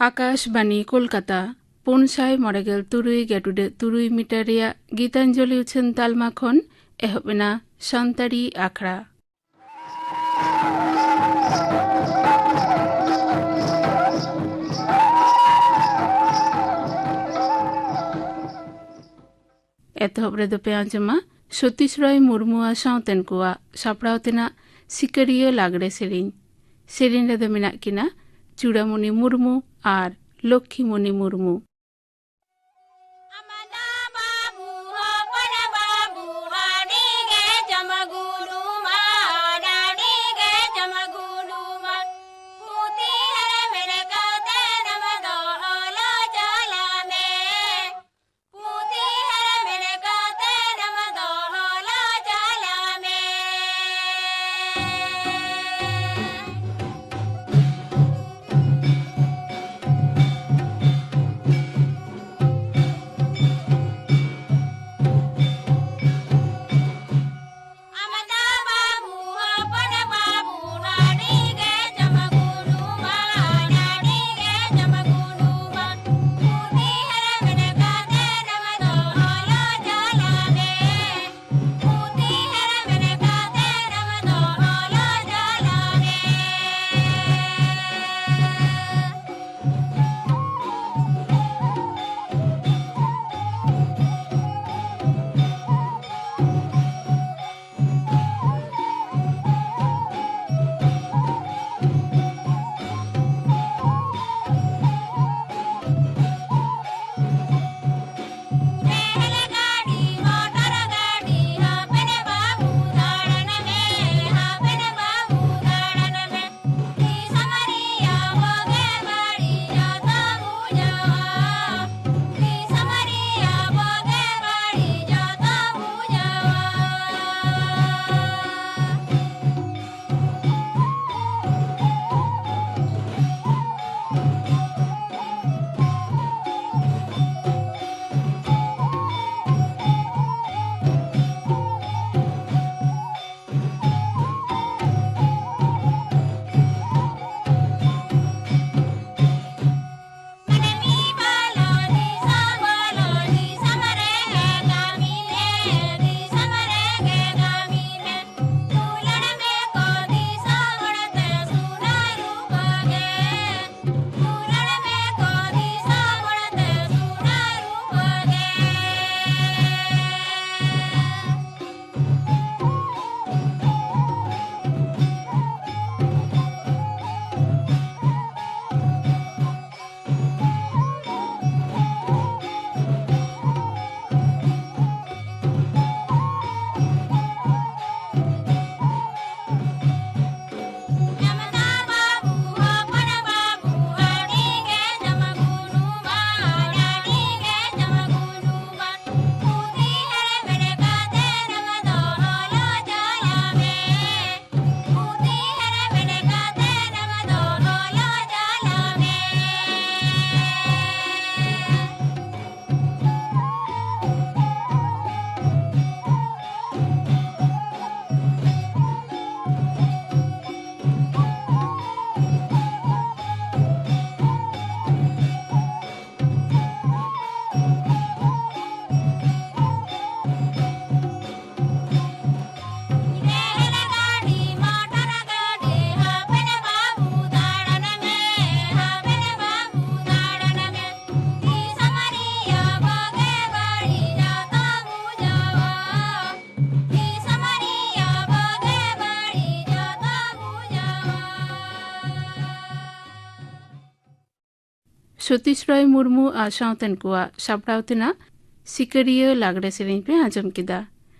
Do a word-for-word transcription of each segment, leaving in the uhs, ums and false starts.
ᱟᱠᱟᱥᱵᱟᱱᱤ ᱠᱳᱞᱠᱟᱛᱟ, ᱯᱩᱱ ᱥᱟᱭ ᱢᱚᱬᱮ ᱜᱮᱞ ᱛᱩᱨᱩᱭ ᱜᱮᱴᱩᱰᱟᱹᱜ ᱛᱩᱨᱩᱭ ᱢᱤᱴᱟᱨ ᱨᱮᱭᱟᱜ ᱜᱤᱛᱟᱧᱡᱚᱞᱤ ᱩᱪᱷᱟᱹᱱ ᱛᱟᱞᱢᱟ ᱠᱷᱚᱱ ᱮᱦᱚᱵ ᱮᱱᱟ ᱥᱟᱱᱛᱟᱲᱤ ᱟᱠᱷᱲᱟ᱾ ᱮᱛᱚᱦᱚᱵ ᱨᱮᱫᱚ ᱯᱮ ᱟᱸᱡᱚᱢᱟ ᱥᱚᱛᱤᱥ ᱨᱚᱭ ᱢᱩᱨᱢᱩᱣᱟᱜ ᱥᱟᱶᱛᱮᱱ ᱠᱚᱣᱟᱜ ᱥᱟᱯᱲᱟᱣ ᱛᱮᱱᱟᱜ ᱥᱤᱠᱟᱹᱨᱤᱭᱟᱹ ᱞᱟᱜᱽᱲᱮ ᱥᱮᱨᱮᱧ᱾ ᱥᱮᱨᱮᱧ ᱨᱮᱫᱚ ᱢᱮᱱᱟᱜ ᱠᱤᱱᱟ ᱪᱩᱲᱟᱢᱩᱱᱤ ᱢᱩᱨᱢᱩ ᱟᱨ ᱞᱚᱠᱠᱷᱤᱢᱩᱱᱤ ᱢᱩᱨᱢᱩ᱾ ᱟᱢᱟᱫᱟ ᱵᱟᱹᱵᱩ, ᱦᱚᱯᱚᱱ ᱵᱟᱹᱵᱩ, ᱟᱹᱰᱤ ᱜᱮ ᱪᱚᱢ ᱜᱩᱱᱩᱢᱟ, ᱟᱹᱰᱤ ᱜᱮ ᱪᱚᱢ ᱜᱩᱱᱩᱢᱟ᱾ ᱯᱩᱛᱷᱤ ᱦᱮᱨᱢᱮᱫ ᱠᱟᱛᱮ ᱱᱟᱢ ᱫᱚᱦᱚ ᱞᱚ ᱪᱟᱞᱟ ᱢᱮ᱾ ᱯᱩᱛᱷᱤ ᱦᱮᱨᱢᱮᱫ ᱠᱟᱛᱮ ᱱᱟᱢ ᱫᱚᱦᱚ ᱞᱚ ᱪᱟᱞᱟ ᱢᱮ᱾ ᱥᱚᱛᱤᱥ ᱨᱚᱭ ᱢᱩᱨᱢᱩ ᱟᱨ ᱥᱟᱶᱛᱮᱱ ᱠᱚᱣᱟᱜ ᱥᱟᱯᱲᱟᱣ ᱛᱮᱱᱟᱜ ᱥᱤᱠᱟᱹᱨᱤᱭᱟᱹ ᱞᱟᱜᱽᱲᱮ ᱥᱮᱨᱮᱧ ᱯᱮ ᱟᱸᱡᱚᱢ ᱠᱮᱫᱟ᱾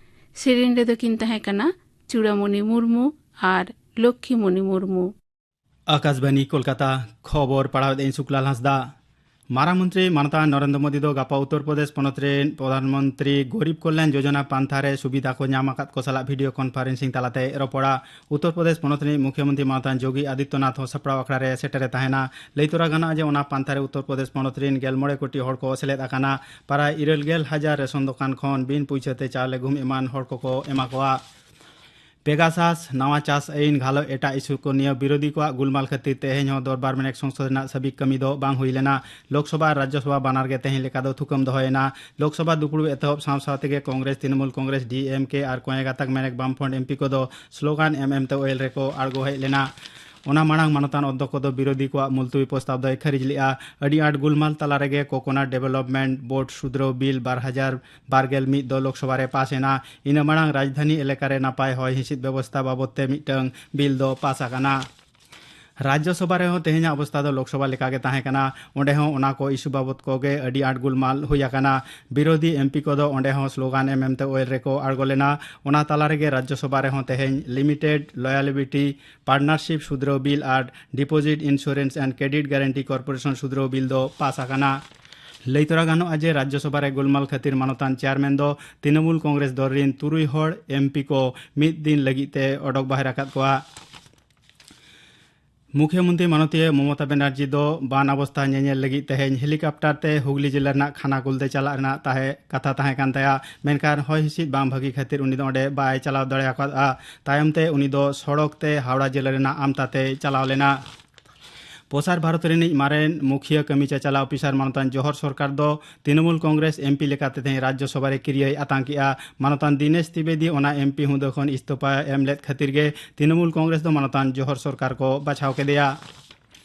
ᱥᱮᱨᱮᱧ ᱨᱮᱫᱚ ᱠᱤᱱ ᱛᱟᱦᱮᱸ ᱠᱟᱱᱟ ᱪᱩᱲᱟᱢᱩᱱᱤ ᱢᱩᱨᱢᱩ ᱟᱨ ᱞᱚᱠᱠᱷᱤᱢᱩᱱᱤ ᱢᱩᱨᱢᱩ᱾ ᱟᱠᱟᱥᱵᱟᱱᱤ ᱠᱳᱞᱠᱟᱛᱟ, ᱠᱷᱚᱵᱚᱨ ᱯᱟᱲᱦᱟᱣᱮᱫ ᱟᱹᱧ ᱥᱩᱠᱞᱟᱞ ᱦᱟᱸᱥᱫᱟ᱾ ᱢᱟᱨᱟᱝ ᱢᱚᱱᱛᱨᱤ ᱢᱟᱱᱚᱛᱟᱱ ᱱᱚᱨᱮᱱᱫᱨᱚ ᱢᱳᱫᱤ ᱫᱚ ᱜᱟᱯᱟ ᱩᱛᱛᱚᱨ ᱯᱨᱚᱫᱮᱥ ᱯᱚᱱᱚᱛ ᱨᱮᱱ ᱯᱨᱚᱫᱷᱟᱱ ᱢᱚᱱᱛᱨᱤ ᱜᱚᱨᱤᱵ ᱠᱚᱞᱭᱟᱱ ᱡᱳᱡᱚᱱᱟ ᱯᱟᱱᱛᱷᱟ ᱨᱮ ᱥᱩᱵᱤᱫᱷᱟ ᱠᱚ ᱧᱟᱢ ᱟᱠᱟᱫ ᱠᱚ ᱥᱟᱞᱟᱜ ᱵᱷᱤᱰᱤᱭᱳ ᱠᱚᱱᱯᱷᱟᱨᱮᱱᱥᱤᱝ ᱛᱟᱞᱟᱛᱮ ᱨᱚᱯᱚᱲᱟ᱾ ᱩᱛᱛᱚᱨ ᱯᱨᱚᱫᱮᱥ ᱯᱚᱱᱚᱛ ᱨᱤᱱᱤᱡ ᱢᱩᱠᱷᱭᱚᱢᱚᱱᱛᱨᱤ ᱢᱟᱱᱚᱛᱟᱱ ᱡᱳᱜᱤ ᱟᱫᱤᱛᱭᱚᱱᱟᱛᱷ ᱦᱚᱸ ᱥᱟᱯᱲᱟᱣ ᱟᱠᱷᱲᱟ ᱨᱮ ᱥᱮᱴᱮᱨᱮ ᱛᱟᱦᱮᱱᱟ᱾ ᱞᱟᱹᱭ ᱛᱚᱨᱟ ᱜᱟᱱᱚᱜᱼᱟ ᱡᱮ ᱚᱱᱟ ᱯᱟᱱᱛᱷᱟ ᱨᱮ ᱩᱛᱛᱚᱨ ᱯᱨᱚᱫᱮᱥ ᱯᱚᱱᱚᱛ ᱨᱤᱱ ᱜᱮᱞ ᱢᱚᱬᱮ ᱠᱳᱴᱤ ᱦᱚᱲ ᱠᱚ ᱥᱮᱞᱮᱫ ᱟᱠᱟᱱᱟ᱾ ᱯᱨᱟᱭ ᱤᱨᱟᱹᱞ ᱜᱮᱞ ᱦᱟᱡᱟᱨ ᱨᱮᱥᱚᱱ ᱫᱚᱠᱟᱱ ᱠᱷᱚᱱ ᱵᱤᱱ ᱯᱩᱭᱥᱟᱹ ᱛᱮ ᱪᱟᱣᱞᱮ ᱜᱩᱦᱩᱢ ᱮᱢᱟᱱ ᱦᱚᱲ ᱠᱚᱠᱚ ᱮᱢᱟ ᱠᱚᱣᱟ᱾ ᱯᱮᱜᱟᱥᱟᱥ ᱱᱟᱣᱟ ᱪᱟᱥ ᱟᱹᱭᱤᱱ ᱜᱷᱟᱞᱚ ᱮᱴᱟᱜ ᱤᱥᱩ ᱠᱚ ᱱᱤᱭᱟᱹ ᱵᱤᱨᱳᱫᱷᱤ ᱠᱚᱣᱟᱜ ᱜᱩᱞᱢᱟᱞ ᱠᱷᱟᱹᱛᱤᱨ ᱛᱮᱦᱮᱧ ᱦᱚᱸ ᱫᱚᱨᱵᱟᱨ ᱢᱮᱱᱮᱠ ᱥᱚᱝᱥᱚᱫ ᱨᱮᱱᱟᱜ ᱥᱟᱹᱵᱤᱠ ᱠᱟᱹᱢᱤ ᱫᱚ ᱵᱟᱝ ᱦᱩᱭ ᱞᱮᱱᱟ᱾ ᱞᱳᱠᱥᱚᱵᱷᱟ ᱟᱨ ᱨᱟᱡᱽᱡᱚᱥᱚᱵᱷᱟ ᱵᱟᱱᱟᱨ ᱜᱮ ᱛᱮᱦᱮᱧ ᱞᱮᱠᱟ ᱫᱚ ᱛᱷᱩᱠᱟᱹᱢ ᱫᱚᱦᱚᱭᱮᱱᱟ᱾ ᱞᱳᱠᱥᱚᱵᱷᱟ ᱫᱩᱯᱲᱩᱵ ᱮᱛᱚᱦᱚᱵ ᱥᱟᱶ ᱥᱟᱶ ᱛᱮᱜᱮ ᱠᱚᱝᱜᱨᱮᱥ, ᱛᱨᱤᱱᱢᱩᱞ ᱠᱚᱝᱜᱨᱮᱥ, ᱰᱤ ᱮᱢ ᱠᱮ ᱟᱨ ᱠᱚᱭᱮ ᱜᱟᱛᱟᱠ ᱢᱮᱱᱮᱠ ᱵᱟᱢᱯᱷᱨᱚᱱᱴ ᱮᱢ ᱯᱤ ᱠᱚᱫᱚ ᱥᱞᱳᱜᱟᱱ ᱮᱢ ᱮᱢ ᱛᱮ ᱳᱭᱮᱞ ᱨᱮᱠᱚ ᱟᱬᱜᱚ ᱦᱮᱡ ᱞᱮᱱᱟ᱾ ᱚᱱᱟ ᱢᱟᱲᱟᱝ ᱢᱟᱱᱚᱛᱟᱱ ᱚᱫᱽᱫᱷᱚᱠᱚ ᱫᱚ ᱵᱤᱨᱳᱫᱷᱤ ᱠᱚᱣᱟᱜ ᱢᱩᱞᱛᱩᱣᱤ ᱯᱨᱚᱥᱛᱟᱵ ᱫᱚᱭ ᱠᱷᱟᱹᱨᱤᱡ ᱞᱮᱫᱼᱟ᱾ ᱟᱹᱰᱤ ᱟᱸᱴ ᱜᱩᱞᱢᱟᱞ ᱛᱟᱞᱟ ᱨᱮᱜᱮ ᱠᱳᱠᱳᱱᱟᱴ ᱰᱮᱵᱷᱮᱞᱚᱯᱢᱮᱱᱴ ᱵᱳᱨᱰ ᱥᱩᱫᱷᱨᱟᱹᱣ ᱵᱤᱞ ᱵᱟᱨ ᱦᱟᱡᱟᱨ ᱵᱟᱨ ᱜᱮᱞ ᱢᱤᱫ ᱫᱚ ᱞᱳᱠᱥᱚᱵᱷᱟ ᱨᱮ ᱯᱟᱥ ᱮᱱᱟ᱾ ᱤᱱᱟᱹ ᱢᱟᱲᱟᱝ ᱨᱟᱡᱽᱫᱷᱟᱱᱤ ᱮᱞᱟᱠᱟ ᱨᱮ ᱱᱟᱯᱟᱭ ᱦᱚᱭ ᱦᱤᱸᱥᱤᱫ ᱵᱮᱵᱚᱥᱛᱷᱟ ᱵᱟᱵᱚᱫ ᱛᱮ ᱢᱤᱫᱴᱟᱝ ᱵᱤᱞ ᱫᱚ ᱯᱟᱥ ᱟᱠᱟᱱᱟ᱾ ᱨᱟᱡᱽᱡᱚᱥᱚᱵᱷᱟ ᱨᱮᱦᱚᱸ ᱛᱮᱦᱮᱧᱟᱜ ᱚᱵᱚᱥᱛᱷᱟ ᱫᱚ ᱞᱳᱠᱥᱚᱵᱷᱟ ᱞᱮᱠᱟᱜᱮ ᱛᱟᱦᱮᱸ ᱠᱟᱱᱟ᱾ ᱚᱸᱰᱮ ᱦᱚᱸ ᱚᱱᱟ ᱠᱚ ᱤᱥᱩ ᱵᱟᱵᱚᱫ ᱠᱚᱜᱮ ᱟᱹᱰᱤ ᱟᱸᱴ ᱜᱩᱞᱢᱟᱞ ᱦᱩᱭ ᱟᱠᱟᱱᱟ᱾ ᱵᱤᱨᱳᱫᱷᱤ ᱮᱢ ᱯᱤ ᱠᱚᱫᱚ ᱚᱸᱰᱮ ᱦᱚᱸ ᱥᱞᱳᱜᱟᱱ ᱮᱢ ᱮᱢ ᱛᱮ ᱳᱭᱮᱞ ᱨᱮᱠᱚ ᱟᱬᱜᱚ ᱞᱮᱱᱟ᱾ ᱚᱱᱟ ᱛᱟᱞᱟ ᱨᱮᱜᱮ ᱨᱟᱡᱽᱡᱚᱥᱚᱵᱷᱟ ᱨᱮᱦᱚᱸ ᱛᱮᱦᱮᱧ ᱞᱤᱢᱤᱴᱮᱰ ᱞᱚᱭᱟᱞᱤᱵᱤᱴᱤ ᱯᱟᱨᱴᱱᱟᱨᱥᱤᱯ ᱥᱩᱫᱷᱨᱟᱹᱣ ᱵᱤᱞ ᱟᱨ deposit insurance and credit guarantee corporation ᱥᱩᱫᱷᱨᱟᱹᱣ ᱵᱤᱞ ᱫᱚ ᱯᱟᱥ ᱟᱠᱟᱱᱟ᱾ ᱞᱟᱹᱭ ᱛᱚᱨᱟ ᱜᱟᱱᱚᱜᱼᱟ ᱡᱮ ᱨᱟᱡᱽᱡᱚᱥᱚᱵᱷᱟ ᱨᱮ ᱜᱩᱞᱢᱟᱞ ᱠᱷᱟᱹᱛᱤᱨ ᱢᱟᱱᱚᱛᱟᱱ ᱪᱮᱭᱟᱨᱢᱮᱱ ᱫᱚ ᱛᱨᱤᱱᱢᱩᱞ ᱠᱚᱝᱜᱨᱮᱥ ᱫᱚᱞ ᱨᱤᱱ ᱛᱩᱨᱩᱭ ᱦᱚᱲ ᱮᱢ ᱯᱤ ᱠᱚ ᱢᱤᱫ ᱫᱤᱱ ᱞᱟᱹᱜᱤᱫ ᱛᱮ ᱚᱰᱚᱠ ᱵᱟᱦᱮᱨ ᱟᱠᱟᱫ ᱠᱚᱣᱟ᱾ ᱢᱩᱠᱷᱭᱚᱢᱚᱱᱛᱨᱤ ᱢᱟᱱᱚᱛᱤᱭᱟᱹ ᱢᱚᱢᱚᱛᱟ ᱵᱮᱱᱟᱨᱡᱤ ᱫᱚ ᱵᱟᱱ ᱚᱵᱚᱥᱛᱷᱟ ᱧᱮᱧᱮᱞ ᱞᱟᱹᱜᱤᱫ ᱛᱮᱦᱮᱧ ᱦᱮᱞᱤᱠᱟᱯᱴᱟᱨ ᱛᱮ ᱦᱩᱜᱽᱞᱤ ᱡᱮᱞᱟ ᱨᱮᱱᱟᱜ ᱠᱷᱟᱱᱟᱠᱩᱞ ᱛᱮ ᱪᱟᱞᱟᱜ ᱨᱮᱱᱟᱜ ᱛᱟᱦᱮᱸ ᱠᱟᱛᱷᱟ ᱛᱟᱦᱮᱸ ᱠᱟᱱ ᱛᱟᱭᱟ᱾ ᱢᱮᱱᱠᱷᱟᱱ ᱦᱚᱭ ᱦᱤᱸᱥᱤᱫ ᱵᱟᱝ ᱵᱷᱟᱹᱜᱤ ᱠᱷᱟᱹᱛᱤᱨ ᱩᱱᱤ ᱫᱚ ᱚᱸᱰᱮ ᱵᱟᱭ ᱪᱟᱞᱟᱣ ᱫᱟᱲᱮ ᱟᱠᱟᱫᱼᱟ᱾ ᱛᱟᱭᱚᱢ ᱛᱮ ᱩᱱᱤ ᱫᱚ ᱥᱚᱲᱚᱠ ᱛᱮ ᱦᱟᱣᱲᱟ ᱡᱮᱞᱟ ᱨᱮᱱᱟᱜ ᱟᱢᱛᱟ ᱛᱮᱭ ᱪᱟᱞᱟᱣ ᱞᱮᱱᱟ᱾ ᱯᱨᱚᱥᱟᱨ ᱵᱷᱟᱨᱚᱛ ᱨᱤᱱᱤᱡ ᱢᱟᱨᱮᱱ ᱢᱩᱠᱷᱤᱭᱟᱹ ᱠᱟᱹᱢᱤ ᱪᱟᱪᱟᱞᱟᱣ ᱚᱯᱷᱤᱥᱟᱨ ᱢᱟᱱᱚᱛᱟᱱ ᱡᱚᱦᱚᱨ ᱥᱚᱨᱠᱟᱨ ᱫᱚ ᱛᱨᱤᱱᱢᱩᱞ ᱠᱚᱝᱜᱨᱮᱥ ᱮᱢ ᱯᱤ ᱞᱮᱠᱟᱛᱮ ᱛᱮᱦᱮᱧ ᱨᱟᱡᱽᱡᱚᱥᱚᱵᱷᱟ ᱨᱮ ᱠᱤᱨᱤᱭᱟᱹᱭ ᱟᱛᱟᱝ ᱠᱮᱫᱼᱟ᱾ ᱢᱟᱱᱚᱛᱟᱱ ᱫᱤᱱᱮᱥ ᱛᱤᱵᱮᱫᱤ ᱚᱱᱟ ᱮᱢ ᱯᱤ ᱦᱩᱫᱟᱹ ᱠᱷᱚᱱ ᱤᱥᱛᱚᱯᱷᱟ ᱮᱢ ᱞᱮᱫ ᱠᱷᱟᱹᱛᱤᱨ ᱜᱮ ᱛᱨᱤᱱᱢᱩᱞ ᱠᱚᱝᱜᱨᱮᱥ ᱫᱚ ᱢᱟᱱᱚᱛᱟᱱ ᱡᱚᱦᱚᱨ ᱥᱚᱨᱠᱟᱨ ᱠᱚ ᱵᱟᱪᱷᱟᱣ ᱠᱮᱫᱮᱭᱟ᱾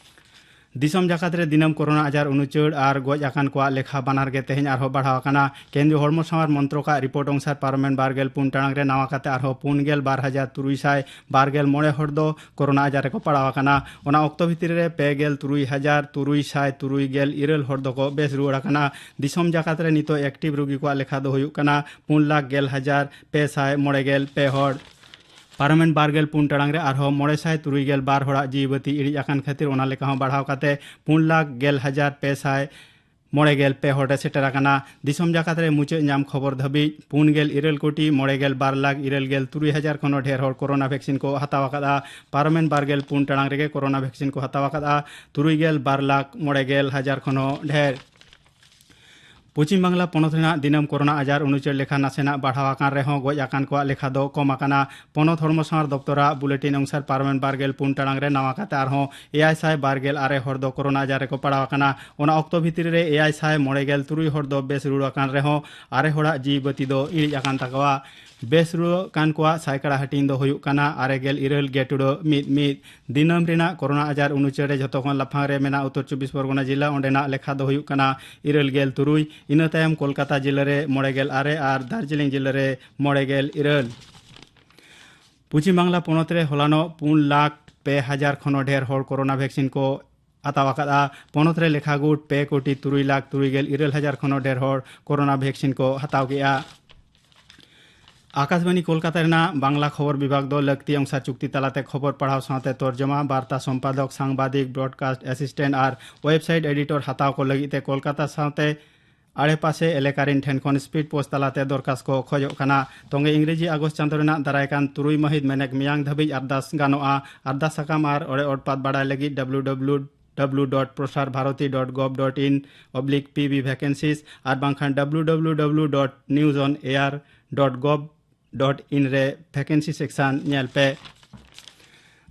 ᱫᱤᱥᱚᱢ ᱡᱟᱠᱟᱛ ᱨᱮ ᱫᱤᱱᱟᱹᱢ ᱠᱳᱨᱳᱱᱟ ᱟᱡᱟᱨ ᱩᱱᱩᱪᱟᱹᱲ ᱟᱨ ᱜᱚᱡ ᱟᱠᱟᱱ ᱠᱚᱣᱟᱜ ᱞᱮᱠᱷᱟ ᱵᱟᱱᱟᱨ ᱜᱮ ᱛᱮᱦᱮᱧ ᱟᱨᱦᱚᱸ ᱵᱟᱲᱦᱟᱣ ᱟᱠᱟᱱᱟ᱾ ᱠᱮᱱᱫᱨᱤᱭᱚ ᱦᱚᱲᱢᱚ ᱥᱟᱶᱟᱨ ᱢᱚᱱᱛᱨᱚᱠᱟᱜ ᱨᱤᱯᱳᱨᱴ ᱚᱱᱩᱥᱟᱨ ᱯᱟᱨᱚᱢᱮᱱ ᱵᱟᱨ ᱜᱮᱞ ᱯᱩᱱ ᱴᱟᱲᱟᱝ ᱨᱮ ᱱᱟᱣᱟ ᱠᱟᱛᱮ ᱟᱨᱦᱚᱸ ᱯᱩᱱ ᱜᱮᱞ ᱵᱟᱨ ᱦᱟᱡᱟᱨ ᱛᱩᱨᱩᱭ ᱥᱟᱭ ᱵᱟᱨ ᱜᱮᱞ ᱢᱚᱬᱮ ᱦᱚᱲ ᱫᱚ ᱠᱳᱨᱳᱱᱟ ᱟᱡᱟᱨ ᱨᱮᱠᱚ ᱯᱟᱲᱟᱣ ᱟᱠᱟᱱᱟ᱾ ᱚᱱᱟ ᱚᱠᱛᱚ ᱵᱷᱤᱛᱤᱨ ᱨᱮ ᱯᱮ ᱜᱮᱞ ᱛᱩᱨᱩᱭ ᱦᱟᱡᱟᱨ ᱛᱩᱨᱩᱭ ᱥᱟᱭ ᱛᱩᱨᱩᱭ ᱜᱮᱞ ᱤᱨᱟᱹᱞ ᱦᱚᱲ ᱫᱚᱠᱚ ᱵᱮᱥ ᱨᱩᱣᱟᱹᱲ ᱟᱠᱟᱱᱟ᱾ ᱫᱤᱥᱚᱢ ᱡᱟᱠᱟᱛ ᱨᱮ ᱱᱤᱛᱚᱜ ᱮᱠᱴᱤᱵᱷ ᱨᱩᱜᱤ ᱠᱚᱣᱟᱜ ᱞᱮᱠᱷᱟ ᱫᱚ ᱦᱩᱭᱩᱜ ᱠᱟᱱᱟ ᱯᱩᱱ ᱞᱟᱠᱷ ᱜᱮᱞ ᱦᱟᱡᱟᱨ ᱯᱮ ᱥᱟᱭ ᱢᱚᱬᱮ ᱜᱮᱞ ᱯᱮ ᱦᱚᱲ᱾ ᱯᱟᱨᱚᱢᱮᱱ ᱵᱟᱨ ᱜᱮᱞ ᱯᱩᱱ ᱴᱟᱲᱟᱝ ᱨᱮ ᱟᱨᱦᱚᱸ ᱢᱚᱬᱮ ᱥᱟᱭ ᱛᱩᱨᱩᱭ ᱜᱮᱞ ᱵᱟᱨ ᱦᱚᱲᱟᱜ ᱡᱤᱣᱤ ᱵᱟᱹᱛᱤ ᱤᱬᱤᱡ ᱟᱠᱟᱱ ᱠᱷᱟᱹᱛᱤᱨ ᱚᱱᱟ ᱞᱮᱠᱟ ᱦᱚᱸ ᱵᱟᱲᱦᱟᱣ ᱠᱟᱛᱮ ᱯᱩᱱ ᱞᱟᱠᱷ ᱜᱮᱞ ᱦᱟᱡᱟᱨ ᱯᱮ ᱥᱟᱭ ᱢᱚᱬᱮ ᱜᱮᱞ ᱯᱮ ᱦᱚᱲ ᱨᱮ ᱥᱮᱴᱮᱨ ᱟᱠᱟᱱᱟ᱾ ᱫᱤᱥᱚᱢ ᱡᱟᱠᱟᱛ ᱨᱮ ᱢᱩᱪᱟᱹᱫ ᱧᱟᱢ ᱠᱷᱚᱵᱚᱨ ᱫᱷᱟᱹᱵᱤᱡ ᱯᱩᱱ ᱜᱮᱞ ᱤᱨᱟᱹᱞ ᱠᱳᱴᱤ ᱢᱚᱬᱮ ᱜᱮᱞ ᱵᱟᱨ ᱞᱟᱠᱷ ᱤᱨᱟᱹᱞ ᱜᱮᱞ ᱛᱩᱨᱩᱭ ᱦᱟᱡᱟᱨ ᱠᱷᱚᱱ ᱦᱚᱸ ᱰᱷᱮᱨ ᱦᱚᱲ ᱠᱳᱨᱳᱱᱟ ᱵᱷᱮᱠᱥᱤᱱ ᱠᱚ ᱦᱟᱛᱟᱣ ᱟᱠᱟᱫᱼᱟ᱾ ᱯᱟᱨᱚᱢᱮᱱ ᱵᱟᱨ ᱜᱮᱞ ᱯᱩᱱ ᱴᱟᱲᱟᱝ ᱨᱮᱜᱮ ᱠᱳᱨᱳᱱᱟ ᱵᱷᱮᱠᱥᱤᱱ ᱠᱚ ᱦᱟᱛᱟᱣ ᱟᱠᱟᱫᱼᱟ ᱛᱩᱨᱩᱭ ᱜᱮᱞ ᱵᱟᱨ ᱞᱟᱠᱷ ᱢᱚᱬᱮ ᱜᱮᱞ ᱦᱟᱡᱟᱨ ᱠᱷᱚᱱ ᱦᱚᱸ ᱰᱷᱮᱨ᱾ ᱯᱚᱪᱷᱤᱢ ᱵᱟᱝᱞᱟ ᱯᱚᱱᱚᱛ ᱨᱮᱱᱟᱜ ᱫᱤᱱᱟᱹᱢ ᱠᱳᱨᱳᱱᱟ ᱟᱡᱟᱨ ᱩᱱᱩᱪᱟᱹᱲ ᱞᱮᱠᱷᱟ ᱱᱟᱥᱮᱱᱟᱜ ᱵᱟᱲᱦᱟᱣ ᱟᱠᱟᱱ ᱨᱮᱦᱚᱸ ᱜᱚᱡ ᱟᱠᱟᱱ ᱠᱚᱣᱟᱜ ᱞᱮᱠᱷᱟ ᱫᱚ ᱠᱚᱢ ᱟᱠᱟᱱᱟ᱾ ᱯᱚᱱᱚᱛ ᱦᱚᱲᱢᱚ ᱥᱟᱶᱟᱨ ᱫᱚᱯᱛᱚᱨᱟᱜ ᱵᱩᱞᱮᱴᱤᱱ ᱚᱱᱩᱥᱟᱨ ᱯᱟᱨᱚᱢᱮᱱ ᱵᱟᱨ ᱜᱮᱞ ᱯᱩᱱ ᱴᱟᱲᱟᱝ ᱨᱮ ᱱᱟᱣᱟ ᱠᱟᱛᱮ ᱟᱨᱦᱚᱸ ᱮᱭᱟᱭ ᱥᱟᱭ ᱵᱟᱨ ᱜᱮᱞ ᱟᱨᱮ ᱦᱚᱲ ᱫᱚ ᱠᱳᱨᱳᱱᱟ ᱟᱡᱟᱨ ᱨᱮᱠᱚ ᱯᱟᱲᱟᱣ ᱟᱠᱟᱱᱟ᱾ ᱚᱱᱟ ᱚᱠᱛᱚ ᱵᱷᱤᱛᱤᱨ ᱨᱮ ᱮᱭᱟᱭ ᱥᱟᱭ ᱢᱚᱬᱮ ᱜᱮᱞ ᱛᱩᱨᱩᱭ ᱦᱚᱲ ᱫᱚ ᱵᱮᱥ ᱨᱩᱣᱟᱹᱲ ᱟᱠᱟᱱ ᱨᱮᱦᱚᱸ ᱟᱨᱮ ᱦᱚᱲᱟᱜ ᱡᱤᱣᱤ ᱵᱟᱹᱛᱤ ᱫᱚ ᱤᱬᱤᱡ ᱟᱠᱟᱱ ᱛᱟᱠᱚᱣᱟ᱾ ᱵᱮᱥ ᱨᱩᱣᱟᱹᱲ ᱠᱟᱱ ᱠᱚᱣᱟᱜ ᱥᱟᱭᱠᱟᱲᱟ ᱦᱟᱹᱴᱤᱧ ᱫᱚ ᱦᱩᱭᱩᱜ ᱠᱟᱱᱟ ᱟᱨᱮ ᱜᱮᱞ ᱤᱨᱟᱹᱞ ᱜᱮᱴᱩᱲᱟᱹ ᱢᱤᱫ ᱢᱤᱫ᱾ ᱫᱤᱱᱟᱹᱢ ᱨᱮᱱᱟᱜ ᱠᱳᱨᱳᱱᱟ ᱟᱡᱟᱨ ᱩᱱᱩᱪᱟᱹᱲ ᱨᱮ ᱡᱷᱚᱛᱚ ᱠᱷᱚᱱ ᱞᱟᱯᱷᱟᱝ ᱨᱮ ᱢᱮᱱᱟᱜ ᱩᱛᱛᱚᱨ ᱪᱚᱵᱵᱤᱥ ᱯᱚᱨᱜᱚᱱᱟ ᱡᱤᱞᱟ, ᱚᱸᱰᱮᱱᱟᱜ ᱞᱮᱠᱷᱟ ᱫᱚ ᱦᱩᱭᱩᱜ ᱠᱟᱱᱟ ᱤᱨᱟᱹᱞ ᱜᱮᱞ ᱛᱩᱨᱩᱭ᱾ ᱤᱱᱟᱹ ᱛᱟᱭᱚᱢ ᱠᱳᱞᱠᱟᱛᱟ ᱡᱤᱞᱟᱹ ᱨᱮ ᱢᱚᱬᱮ ᱜᱮᱞ ᱟᱨᱮ ᱟᱨ ᱫᱟᱨᱡᱤᱞᱤᱝ ᱡᱤᱞᱟᱹ ᱨᱮ ᱢᱚᱬᱮ ᱜᱮᱞ ᱤᱨᱟᱹᱞ᱾ ᱯᱚᱪᱷᱤᱢ ᱵᱟᱝᱞᱟ ᱯᱚᱱᱚᱛ ᱨᱮ ᱦᱚᱞᱟᱱᱚᱜ ᱯᱩᱱ ᱞᱟᱠᱷ ᱯᱮ ᱦᱟᱡᱟᱨ ᱠᱷᱚᱱ ᱦᱚᱸ ᱰᱷᱮᱨ ᱦᱚᱲ ᱠᱳᱨᱳᱱᱟ ᱵᱷᱮᱠᱥᱤᱱ ᱠᱚ ᱦᱟᱛᱟᱣ ᱟᱠᱟᱫᱼᱟ᱾ ᱯᱚᱱᱚᱛ ᱨᱮ ᱞᱮᱠᱷᱟ ᱜᱩᱴ ᱯᱮ ᱠᱳᱴᱤ ᱛᱩᱨᱩᱭ ᱞᱟᱠᱷ ᱛᱩᱨᱩᱭ ᱜᱮᱞ ᱤᱨᱟᱹᱞ ᱦᱟᱡᱟᱨ ᱠᱷᱚᱱ ᱦᱚᱸ ᱰᱷᱮᱨ ᱦᱚᱲ ᱠᱳᱨᱳᱱᱟ ᱵᱷᱮᱠᱥᱤᱱ ᱠᱚ ᱦᱟᱛᱟᱣ ᱠᱮᱫᱼᱟ᱾ ᱟᱠᱟᱥᱵᱟᱱᱤ ᱠᱳᱞᱠᱟᱛᱟ ᱨᱮᱱᱟᱜ ᱵᱟᱝᱞᱟ ᱠᱷᱚᱵᱚᱨ ᱵᱤᱵᱷᱟᱜᱽ ᱫᱚ ᱞᱟᱹᱠᱛᱤ ᱚᱱᱩᱥᱟᱨ ᱪᱩᱠᱛᱤ ᱛᱟᱞᱟᱛᱮ ᱠᱷᱚᱵᱚᱨ ᱯᱟᱲᱦᱟᱣ ᱥᱟᱶᱛᱮ ᱛᱚᱨᱡᱚᱢᱟ, ᱵᱟᱨᱛᱟ ᱥᱚᱢᱯᱟᱫᱚᱠ, ᱥᱟᱝᱵᱟᱫᱤᱠ, ᱵᱨᱚᱰᱠᱟᱥᱴ ᱮᱥᱤᱥᱴᱮᱱᱴ ᱟᱨ ᱣᱮᱵᱥᱟᱭᱤᱴ ᱮᱰᱤᱴᱚᱨ ᱦᱟᱛᱟᱣ ᱠᱚ ᱞᱟᱹᱜᱤᱫ ᱛᱮ ᱠᱳᱞᱠᱟᱛᱟ ᱥᱟᱶᱛᱮ ᱟᱲᱮᱯᱟᱥᱮ ᱮᱞᱟᱠᱟ ᱨᱤᱱ ᱴᱷᱮᱱ ᱠᱷᱚᱱ ᱥᱯᱤᱰ ᱯᱳᱥᱴ ᱛᱟᱞᱟᱛᱮ ᱫᱚᱨᱠᱟᱥ ᱠᱚ ᱠᱷᱚᱡᱚᱜ ᱠᱟᱱᱟ᱾ ᱛᱚᱝᱜᱮ ᱤᱝᱨᱮᱡᱤ ᱟᱜᱚᱥᱴ ᱪᱟᱸᱫᱳ ᱨᱮᱱᱟᱜ ᱫᱟᱨᱟᱭ ᱠᱟᱱ ᱛᱩᱨᱩᱭ ᱢᱟᱹᱦᱤᱛ ᱢᱮᱱᱮᱠ ᱢᱮᱭᱟᱝ ᱫᱷᱟᱹᱵᱤᱡ ᱟᱨᱫᱟᱥ ᱜᱟᱱᱚᱜᱼᱟ᱾ ᱟᱨᱫᱟᱥ ᱥᱟᱠᱟᱢ ᱟᱨ ᱚᱲᱮ ᱚᱴᱯᱟᱛ ᱵᱟᱲᱟᱭ ᱞᱟᱹᱜᱤᱫ W W W dot Prasar Bharati dot gov dot in oblique P B vacancies ᱟᱨ ᱵᱟᱝᱠᱷᱟᱱ W W W dot news on air dot gov dot in ᱨᱮ ᱵᱷᱮᱠᱮᱱᱥᱤ ᱥᱮᱠᱥᱚᱱ ᱧᱮᱞ ᱯᱮ᱾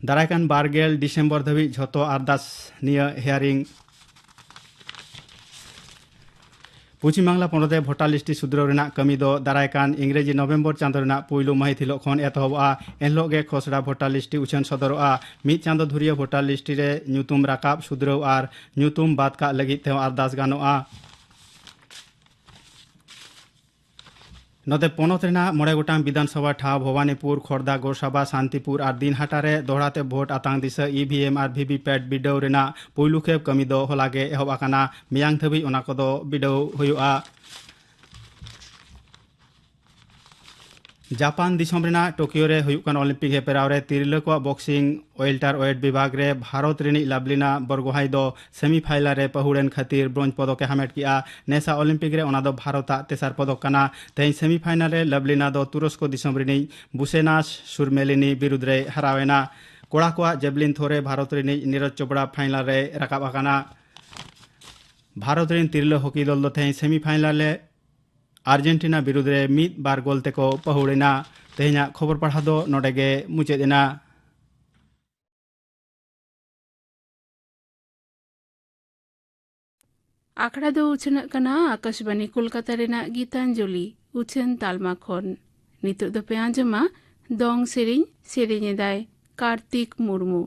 ᱫᱟᱨᱟᱭ ᱠᱟᱱ ᱵᱟᱨ ᱜᱮᱞ ᱰᱤᱥᱮᱢᱵᱚᱨ ᱫᱷᱟᱹᱵᱤᱡ ᱡᱷᱚᱛᱚ ᱟᱨᱫᱟᱥ ᱱᱤᱭᱟᱹ ᱦᱤᱭᱟᱨᱤᱝ᱾ ᱯᱚᱪᱷᱤᱢ ᱵᱟᱝᱞᱟ ᱯᱚᱱᱚᱛ ᱨᱮ ᱵᱷᱳᱴᱟᱨ ᱞᱤᱥᱴ ᱥᱩᱫᱷᱨᱟᱹᱣ ᱨᱮᱱᱟᱜ ᱠᱟᱹᱢᱤ ᱫᱚ ᱫᱟᱨᱟᱭ ᱠᱟᱱ ᱤᱝᱨᱮᱡᱤ ᱱᱚᱵᱷᱮᱢᱵᱚᱨ ᱪᱟᱸᱫᱚ ᱨᱮᱱᱟᱜ ᱯᱩᱭᱞᱩ ᱢᱟᱹᱦᱤᱛ ᱦᱤᱞᱳᱜ ᱠᱷᱚᱱ ᱮᱛᱚᱦᱚᱵᱚᱜᱼᱟ᱾ ᱮᱱᱦᱤᱞᱳᱜ ᱜᱮ ᱠᱷᱚᱥᱲᱟ ᱵᱷᱳᱴᱟᱨ ᱞᱤᱥᱴ ᱩᱪᱷᱟᱹᱱ ᱥᱚᱫᱚᱨᱚᱜᱼᱟ᱾ ᱢᱤᱫ ᱪᱟᱸᱫᱚ ᱫᱷᱩᱨᱤᱭᱟᱹ ᱵᱷᱳᱴᱟᱨ ᱞᱤᱥᱴ ᱨᱮ ᱧᱩᱛᱩᱢ ᱨᱟᱠᱟᱵ, ᱥᱩᱫᱷᱨᱟᱹᱣ ᱟᱨ ᱧᱩᱛᱩᱢ ᱵᱟᱫ ᱠᱟᱜ ᱞᱟᱹᱜᱤᱫ ᱛᱮᱦᱚᱸ ᱟᱨᱫᱟᱥ ᱜᱟᱱᱚᱜᱼᱟ᱾ ᱱᱚᱛᱮ ᱯᱚᱱᱚᱛ ᱨᱮᱱᱟᱜ ᱢᱚᱬᱮ ᱜᱚᱴᱟᱝ ᱵᱤᱫᱷᱟᱱ ᱥᱚᱵᱷᱟ ᱴᱷᱟᱶ ᱵᱷᱚᱵᱟᱱᱤᱯᱩᱨ, ᱠᱷᱚᱲᱫᱟ, ᱜᱳᱥᱟᱵᱟ, ᱥᱟᱱᱛᱤᱯᱩᱨ ᱟᱨ ᱫᱤᱱᱦᱟᱴᱟ ᱨᱮ ᱫᱚᱦᱲᱟ ᱛᱮ ᱵᱷᱳᱴ ᱟᱛᱟᱝ ᱫᱤᱥᱟᱹ ᱤ ᱵᱷᱤ ᱮᱢ ᱟᱨ ᱵᱷᱤ ᱵᱷᱤ ᱯᱮᱴ ᱵᱤᱰᱟᱹᱣ ᱨᱮᱱᱟᱜ ᱯᱩᱭᱞᱩ ᱠᱷᱮᱯ ᱠᱟᱹᱢᱤ ᱫᱚ ᱦᱚᱞᱟ ᱜᱮ ᱮᱦᱚᱵ ᱟᱠᱟᱱᱟ᱾ ᱢᱮᱭᱟᱝ ᱫᱷᱟᱹᱵᱤᱡ ᱚᱱᱟ ᱠᱚᱫᱚ ᱵᱤᱰᱟᱹᱣ ᱦᱩᱭᱩᱜᱼᱟ᱾ ᱡᱟᱯᱟᱱ ᱫᱤᱥᱚᱢ ᱨᱮᱱᱟᱜ ᱴᱳᱠᱤᱭᱳ ᱨᱮ ᱦᱩᱭᱩᱜ ᱠᱟᱱ ᱚᱞᱤᱢᱯᱤᱠ ᱦᱮᱯᱨᱟᱣ ᱨᱮ ᱛᱤᱨᱞᱟᱹ ᱠᱚᱣᱟᱜ ᱵᱚᱠᱥᱤᱝ ᱣᱮᱞᱴᱟᱨ ᱳᱭᱮᱴ ᱵᱤᱵᱷᱟᱜᱽ ᱨᱮ ᱵᱷᱟᱨᱚᱛ ᱨᱤᱱᱤᱡ ᱞᱟᱵᱷᱞᱤᱱᱟ ᱵᱚᱨᱜᱳᱦᱟᱭ ᱫᱚ ᱥᱮᱢᱤᱯᱷᱟᱭᱱᱟᱞ ᱨᱮ ᱯᱟᱹᱦᱩᱲᱮᱱ ᱠᱷᱟᱹᱛᱤᱨ ᱵᱨᱳᱧᱡᱽ ᱯᱚᱫᱚᱠ ᱮ ᱦᱟᱢᱮᱴ ᱠᱮᱫᱼᱟ᱾ ᱱᱮᱥᱟ ᱚᱞᱤᱢᱯᱤᱠ ᱨᱮ ᱚᱱᱟ ᱫᱚ ᱵᱷᱟᱨᱚᱛᱟᱜ ᱛᱮᱥᱟᱨ ᱯᱚᱫᱚᱠ ᱠᱟᱱᱟ᱾ ᱛᱮᱦᱮᱧ ᱥᱮᱢᱤᱯᱷᱟᱭᱱᱟᱞ ᱨᱮ ᱞᱟᱵᱷᱞᱤᱱᱟ ᱫᱚ ᱛᱩᱨᱚᱥᱠᱚ ᱫᱤᱥᱚᱢ ᱨᱤᱱᱤᱡ ᱵᱩᱥᱮᱱᱟᱥ ᱥᱩᱨᱢᱮᱞᱤᱱᱤ ᱵᱤᱨᱩᱫᱽ ᱨᱮᱭ ᱦᱟᱨᱟᱣ ᱮᱱᱟ᱾ ᱠᱚᱲᱟ ᱠᱚᱣᱟᱜ ᱡᱮᱵᱞᱤᱱ ᱛᱷᱨᱳ ᱨᱮ ᱵᱷᱟᱨᱚᱛ ᱨᱤᱱᱤᱡ ᱱᱤᱨᱚᱡᱽ ᱪᱳᱯᱲᱟ ᱯᱷᱟᱭᱱᱟᱞ ᱨᱮᱭ ᱨᱟᱠᱟᱵ ᱟᱠᱟᱱᱟ᱾ ᱵᱷᱟᱨᱚᱛ ᱨᱤᱱ ᱛᱤᱨᱞᱟᱹ ᱦᱚᱠᱤ ᱫᱚᱞ ᱫᱚ ᱛᱮᱦᱮᱧ ᱥᱮᱢᱤᱯᱷᱟᱭᱱᱟᱞ ᱨᱮ ᱟᱨᱡᱮᱱᱴᱤᱱᱟ ᱵᱤᱨᱩᱫᱽ ᱨᱮ ᱢᱤᱫ ᱵᱟᱨ ᱜᱳᱞ ᱛᱮᱠᱚ ᱯᱟᱹᱦᱩᱲ ᱮᱱᱟ᱾ ᱛᱮᱦᱮᱧᱟᱜ ᱠᱷᱚᱵᱚᱨ ᱯᱟᱲᱦᱟᱣ ᱫᱚ ᱱᱚᱰᱮ ᱜᱮ ᱢᱩᱪᱟᱹᱫ ᱮᱱᱟ᱾ ᱟᱠᱷᱲᱟ ᱫᱚ ᱩᱪᱷᱟᱹᱱᱚᱜ ᱠᱟᱱᱟ ᱟᱠᱟᱥᱵᱟᱱᱤ ᱠᱳᱞᱠᱟᱛᱟ ᱨᱮᱱᱟᱜ ᱜᱤᱛᱟᱧᱡᱚᱞᱤ ᱩᱪᱷᱟᱹᱱ ᱛᱟᱞᱢᱟ ᱠᱷᱚᱱ᱾ ᱱᱤᱛᱚᱜ ᱫᱚᱯᱮ ᱟᱸᱡᱚᱢᱟ ᱫᱚᱝ ᱥᱮᱨᱮᱧ, ᱥᱮᱨᱮᱧ ᱮᱫᱟᱭ ᱠᱟᱨᱛᱤᱠ ᱢᱩᱨᱢᱩ᱾